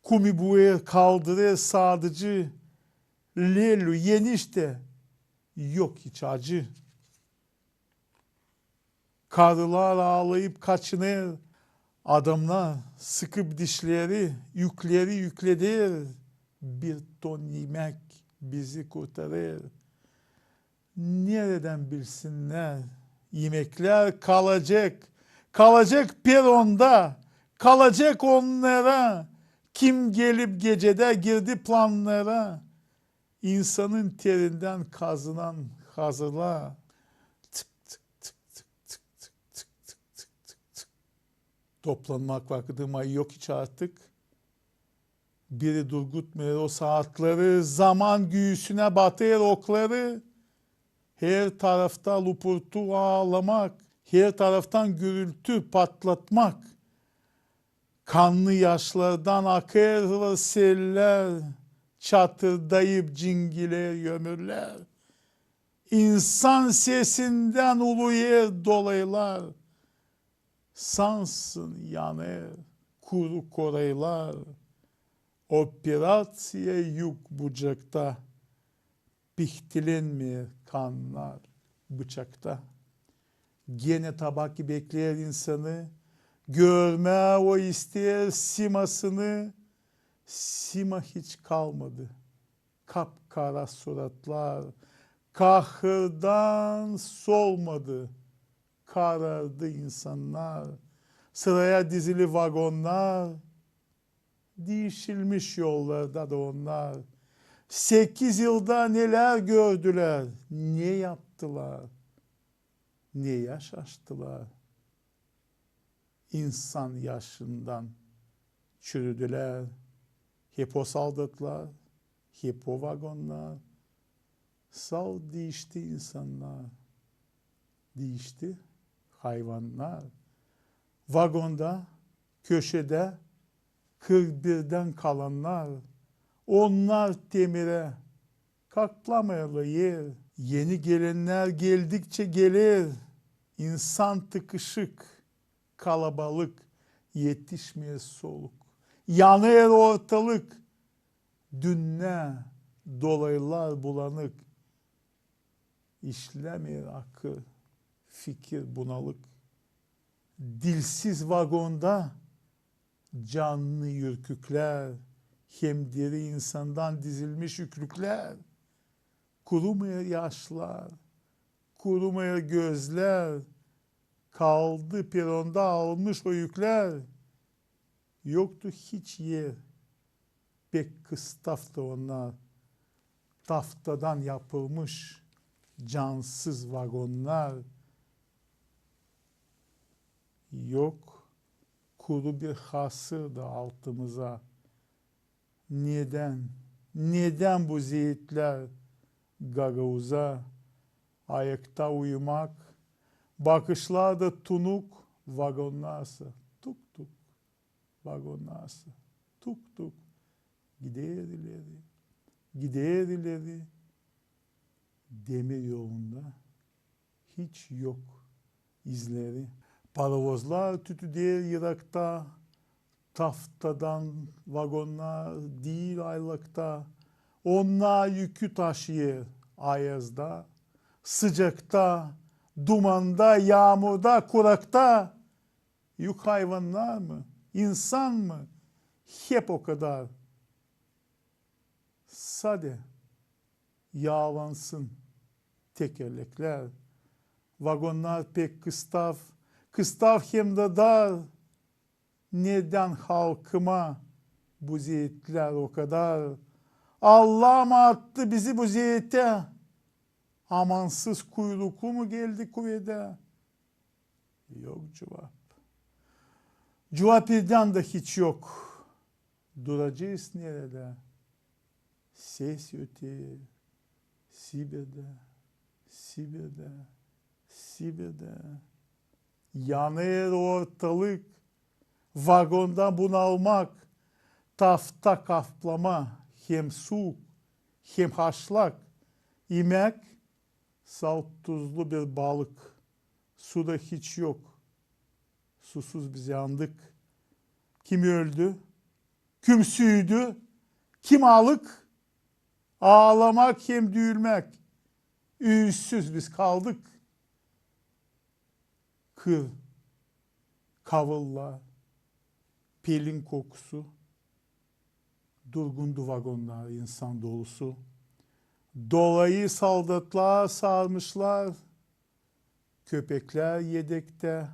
Kumi buer kaldırêr sadıcı lelü, eniş dä yok hiç acı. Karılar aalayıp kaçınêr, adamnar sıkıp dişleri, ükleri ükleder, bir ton imäk bizi kurtarêr. Neredän bilsinnär, imeklär kalacek, kalacek peronda, kalacek onnara, kim gelip gecedä girdi plannara. İnsanın terindän kazınan hazırlar. Tık, tık, tık, tık. Toplanmak vakıdı, ama yok hiç artık. Biri durgutmêêr o saatları, zaman güüsünä batêr okları. Her tarafta lupurtu, aalamak, her taraftan gürültü, patlatmak. Kannı yaşlardan akêr seller, çatırdayıp cingilêr ömürlär. İnsan sesindän ulu er dolaylar, sansın yanêr kuru koraylar. Operaţiya yok bucakta, pihtilenmeer kannar bıçakta. Genä tabaki bekleer insanı, görmää o isteer simasını. Sima hiç kalmadı. Kap-kara suratlar kahırdan solmadı. Karardı insannar. Sıraya dizili vagonnar. Diişilmiş yollarda da onnar. Sekiz yılda nelär gördülär, ne yaptılar, ne yaşaştılar. İnsan yaşından çürüdülär. Hep o soldatlar, hep o vagonnar. Sal diişti insannar, diişti hayvannar. Vagonda, köşedä kırk birdän kalannar, onnar temirä kaklamêêrlar er. Eni gelennär geldikçä geler, insan tıkışık, kalabalık, etişmeer soluk. Yanêr ortalık, dünnä dolaylar bulanık. İşlämeer akıl, fikir bunalık. Dilsiz vagonda canlı ürküklär, hem diri insandan dizilmiş üklüklär. Kurumêêr yaşlar, kurumêêr gözlär, kaldı peronda almış o üklär. Yoktu hiç er, pek kıstaftı onnar, taftadan yapılmış cansız vagonnar. Yok kuru bir hasır da altımıza. Nedän, nedän bu zeetlär gagauza ayakta uyumak, bakışlarda tunuk, vagonnarsa tuk-tuk, vagonnarsa tuk-tuk, gider ileri, gider ileri, demir yolunda hiç yok izleri. Parovozlar tütüder yırakta, taftadan vagonnar diil aylakta. Onnar yükü taşıyêr ayazda, sıcakta, dumanda, yaamurda, kurakta. Yük hayvannar mı, insan mı? Hep o kadar. Sade yaalansın tekerleklär. Vagonnar pek kıstav, kıstav hem dä dar. Nedän halkıma bu zeetlär o kadar? Allah mı attı bizi bu zeete? Amansız kuyruklu mu geldi kuvedä? Yok cuvap. Cuvap edän dä hiç yok. Duracez neredä? Ses öter Sibirdä, Sibirdä, Sibirdä. Yanêr ortalık, vagonda bunalmak, tafta kaplama, hem suuk, hem haşlak, imäk, salt-tuzlu bir balık. Su da hiç yok. Susuz biz yandık. Kim öldü, kim süüdü, kim alık, aalamak hem düülmäk. Üüsüz biz kaldık. Kır, kavullar, pelin kokusu. Durgundu vagonnar, insan dolusu. Dolayı soldatlar sarmışlar, köpeklär yedektä.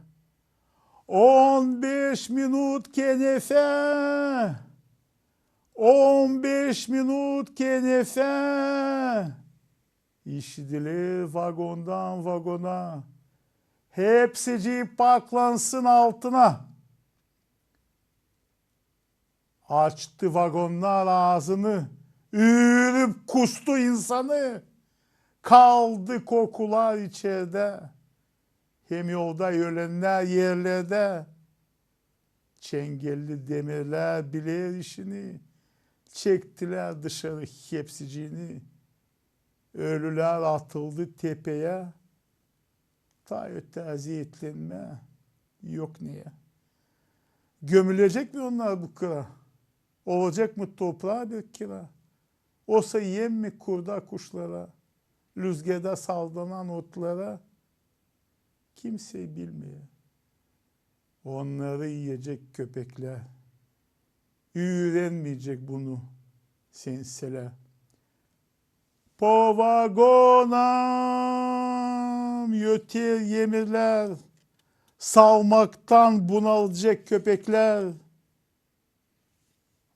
On beş minut kenefä! On beş minut kenefä! İşidiler vagondan vagona. Hepsicii paklansın altına. Açtı vagonnar aazını, üürüp kustu insanı. Kaldı kokular içerdä. Hem yolda ölennär erlerdä. Çengelli demirlär biler işini. Çektilär dışarı hepsiciini. Ölülär atıldı tepeyä. Taa ötää eziyetlennmää yok neyä. Gömülecek mi onnar bu kıra? Olacek mı topraa bir kira? Osa yem mi kurda kuşlara, lüzgerda sallanan otlara? Kimsey bilmeer. Onnarı iyecek köpeklär. Üürenmeyecek bunu senselär. Po vagonam öter emirlär, salmaktan bunalacek köpeklär.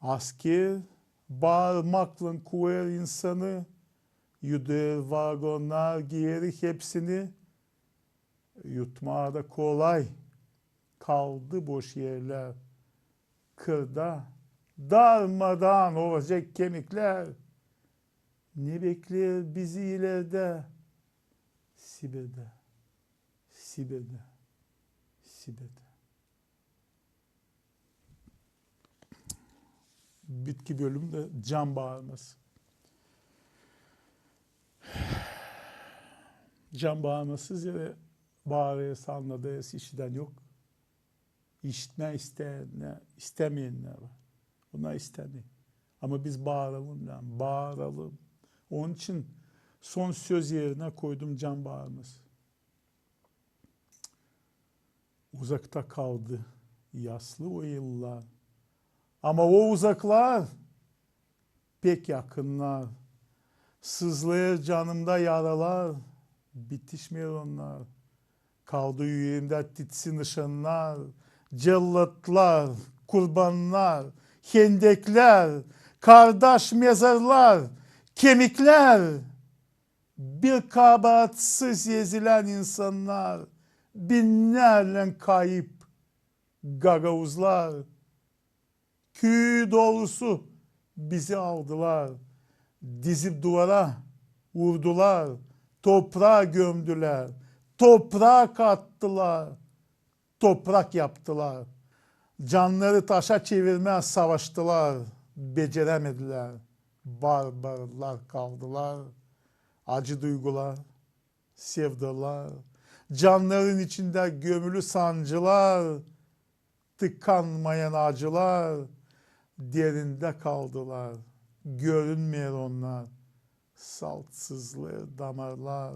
Asker baarmaklan kuver insanı, yudêr vagonnar geeri hepsini. Yutmaa da kolay. Kaldı boş erlär. Kırda darmadaan olacek kemiklär. Ne bekleer bizi ilerdä? Sibirdä, Sibirdä, Sibirdä. Bitki bölüm dä can baarması. Can baarması zerä baarêrız, annadêrız, işidän yok. İşitmää istemeyenlär, istemeyenlär var. Onnar istemeer. Ama biz baaralım, yani, baaralım. Onun için son söz erinä koydum can baarması. Uzakta kaldı yaslı o yıllar. Ama o uzaklar pek yakınnar. Sızlêêr canımda yaralar, bitişmeer onnar. Kaldı üreemdä titsi nışannar, cellatlar, kurbannar, hendeklär, kardaş mezarlar, kemiklär. Bir kabaatsız ezilän insannar, binnärlän kayıp, gagauzlar, küüyü dolusu bizi aldılar. Dizip duvara vurdular, topraa gömdülär, toprak attılar, toprak yaptılar. Cannarı taşa çevirmää savaştılar, becerämedilär. Barbarlar kaldılar. Acı duygular, sevdalar, cannarın içindä gömülü sancılar, tıkanmayan acılar derindä kaldılar. Görünmeer onnar, saltsızlêêr damarlar.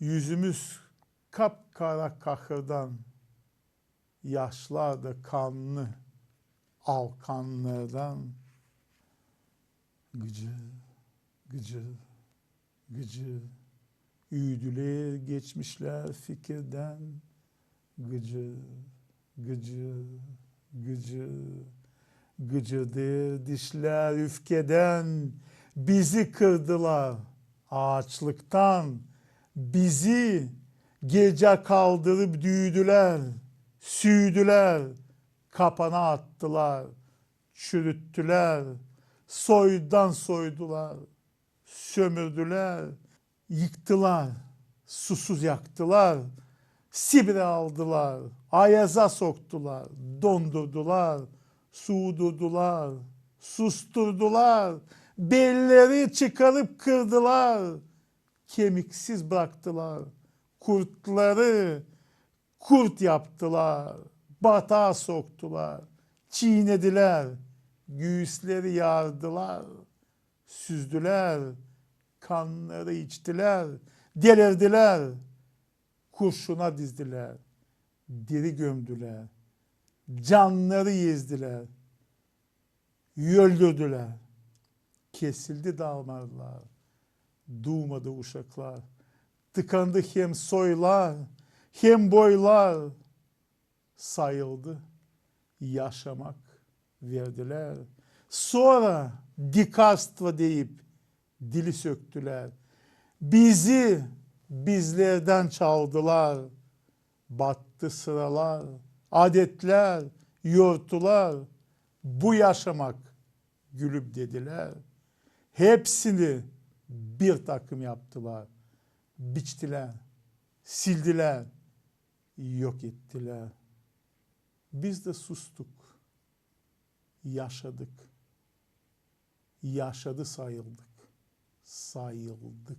Üzümüz kapkara kahırdan, yaşlar da kannı alkannardan. Gıcır, gıcır, gıcır. Üüdüler geçmişlär fikirdän. Gıcır, gıcır, gıcır. Gıcırdêêr dişlär üfkedän. Bizi kırdılar aaçlıktan. Bizi gecä kaldırıp düüdülär, süüdülär, kapana attılar, çürüttülär, soydan soydular, sömürdülär, yıktılar, susuz yaktılar, Sibirä aldılar, ayaza soktular, dondurdular, suudurdular, susturdular, belleri çıkarıp kırdılar, kemiksiz bıraktılar, kurtları kurt yaptılar, bataa soktular, çiynedilär, güüsleri yardılar, süzdülär, kannarı içtilär, delirdilär, kurşuna dizdilär, diri gömdülär, cannarı ezdilär, öldürdülär. Kesildi damarlar, duumadı uşaklar. Tıkandı hem soylar, hem boylar. Sayıldı yaşamak, verdilär. Sora dikarstvo deyip dili söktülär. Bizi bizlerdän çaldılar. Battı sıralar, adetlär, yortular. Bu yaşamak, gülüp dedilär. Hepsini bir takım yaptılar. Biçtilär, sildilär, yok ettilär. Biz dä sustuk, yaşadık. Yaşadı sayıldık, sayıldık.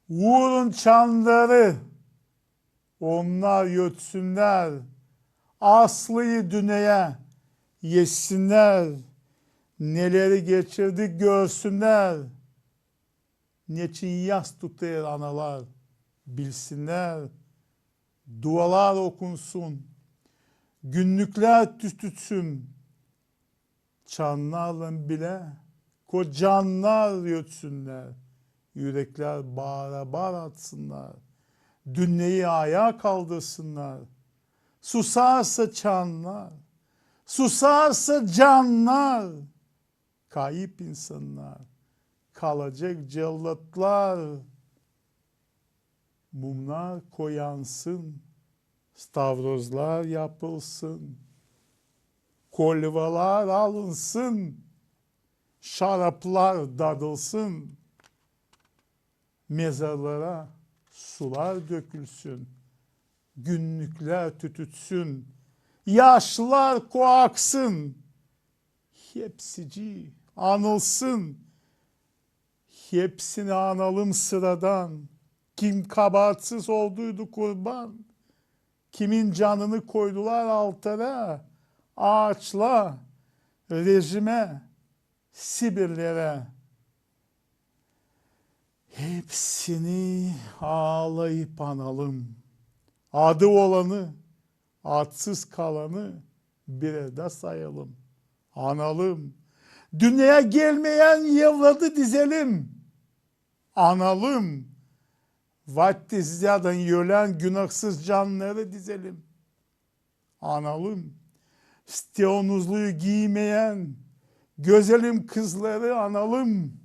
Uurun çanları onnar ötsünnär, aslıyı dünneyä yetişsinnär, neleri geçirdik görsünnär. Neçin yas tutêr analar, bilsinnär, dualar okunsun, günnüklär tütülsün, çannarlan bilä ko cannar ötsünnär, üreklär baara-baara atsınnar, dünneyi ayaa kaldırsınnar. Susarsa çannar, susarsa cannar, kayıp insannar, kalacek cellatlar. Mumnar ko yansın, stavrozlar yapılsın, kolvalar alınsın, şaraplar dadılsın, mezarlara sular dökülsün, günnüklär tütülsün, yaşlar ko aksın, hepsicii anılsın. Hepsini analım sıradan. Kim kabaatsız olduydu kurban, kimin canını koydular altara, aaçla, rejimä, Sibirlerä. Hepsini aalayıp analım. Adı olanı, adsız kalanı bir erdä sayalım. Analım. Dünneyä gelmeyän evladı dizelim. Analım. Vaddesiz yadan ölän günahsız cannarı dizelim. Analım. Steonuzluyu giymeyän gözelim kızları analım.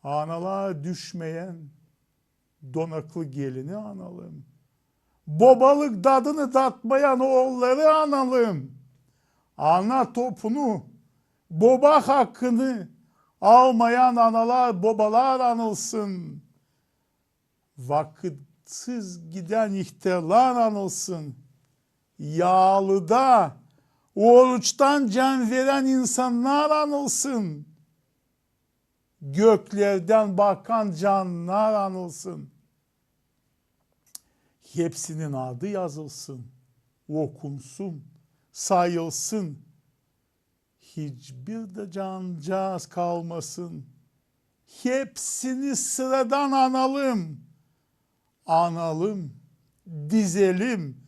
Analaa düşmeyän donaklı gelini analım. Bobalık dadını datmayan oolları analım. Ana topunu, boba hakkını almayan analar, bobalar anılsın. Vakıtsız gidän ihtärlar anılsın. Yaalıda oruçtan can verän insannar anılsın. Göklerdän bakan cannar anılsın. Hepsinin adı yazılsın, okunsun, sayılsın. Hiçbir dä cancağız kalmasın. Hepsini sıradan analım. Analım, dizelim,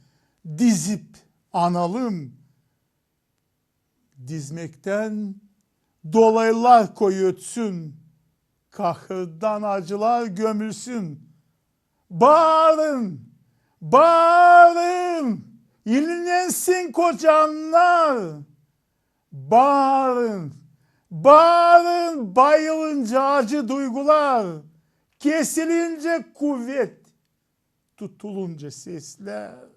dizip analım. Dizmektän dolaylar koy ötsün, kahırdan acılar gömülsün. Baarın, baarın, ilinensin ko cannar. Baarın, baarın, bayılınca acı duygular, kesilince kuvet, tutulunca seslär.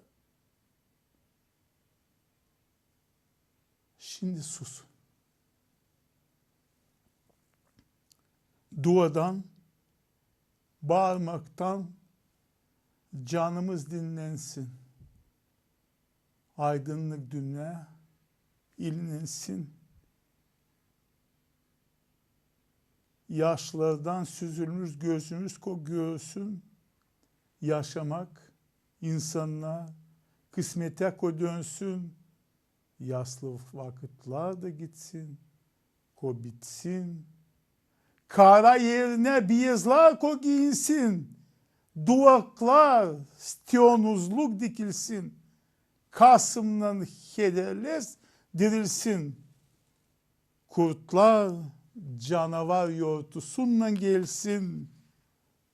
Şindi susun. Duadan, baarmaktan canımız dinlensin. Aydınnık dünnä ilinensin. Yaşlardan süzülmüş gözümüz ko görsün. Yaşamak insannar kısmetä ko dönsün. Yaslı vakıtlar da gitsin, ko bitsin. Kara erinä biyazlar ko giinsin. Duvaklar, stionuzluk dikilsin. Kasımnan hederlez dirilsin. Kurtlar canavar yortusundan gelsin.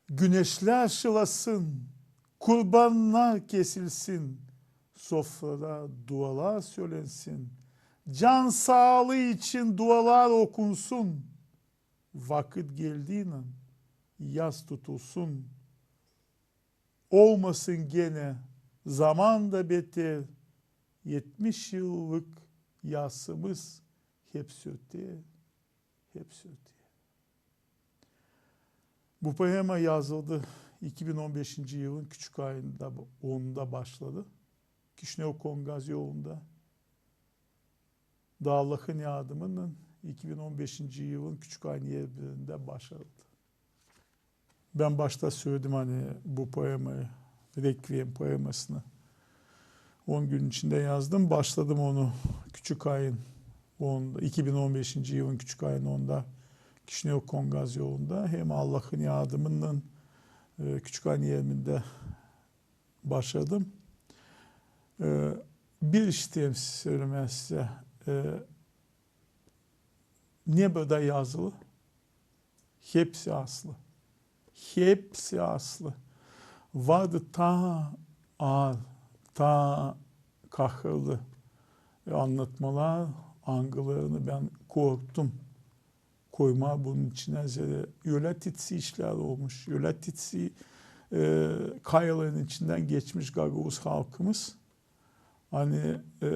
Güneşlär şılasın, kurbannar kesilsin, sofrada dualar sölensin, can saalıı için dualar okunsun. Vakıt geldiynän yas tutulsun. Olmasın genä zaman da beter, etmiş yıllık yasımız hep sürter, hep sürter. Bu poema yazıldı iki bin on beşinci yılın küçük ayında, onda başladı. Kişinev-Kongaz yolunda. Da Allahın yardımınnan iki bin on beşinci yılın küçük ayın yirmi birindä başarıldı. Bän başta söledim, ani bu poemayı, Rekviem poemasını on gün içindä yazdım. Başladım onu küçük ayın onda, iki bin on beşinci yılın küçük ayın onda Kişinev-Kongaz yolunda. Hem Allahın yardımınnan, e, küçük ayın yirmi birindä başardım. E, bir iş isteerim sölemää sizä. E, ne burada yazılı? Hepsi aslı. Hepsi aslı. Vardı taa aar, taa kahırlı annatmalar, angılarını bän korktum koymaa bunun içinä, zerä ölä titsi işlär olmuş, ölä titsi, e, kayaların içindän geçmiş gagauz halkımız. Ani, e,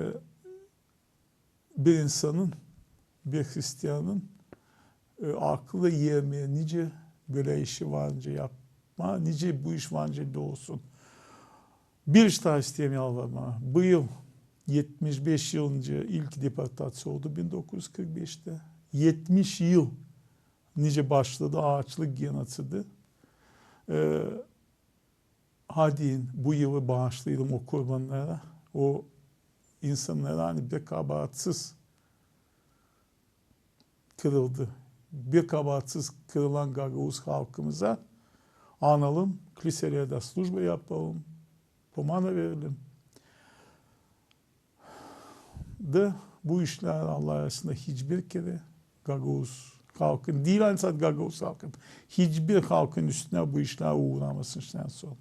bir insanın, bir hristianın, e, aklı ermeer, nicä bölä işi var nicä yapmaa, nicä bu iş var nicä da olsun. Bir iş taa isteerim yalvarmaa. Bu yıl etmiş beş yıl nicä ilk deportaţiya oldu bin dokuz üz kırk beştä. Etmiş yıl nicä başladı aaçlık genoţidi. E, Hadi bu yılı baaşlayalım o kurbannara, o insannara, ani bir kabaatsız kırıldı. Bir kabaatsız kırılan gagauz halkımıza analım, kliselerdä slujba yapalım, pomana verelim. Da bu işlär, Allah arasında, hiçbir kerä gagauz halkın, diil ansat gagauz halkın, hiçbir halkın üstünä bu işlär uuramasın şindän sora.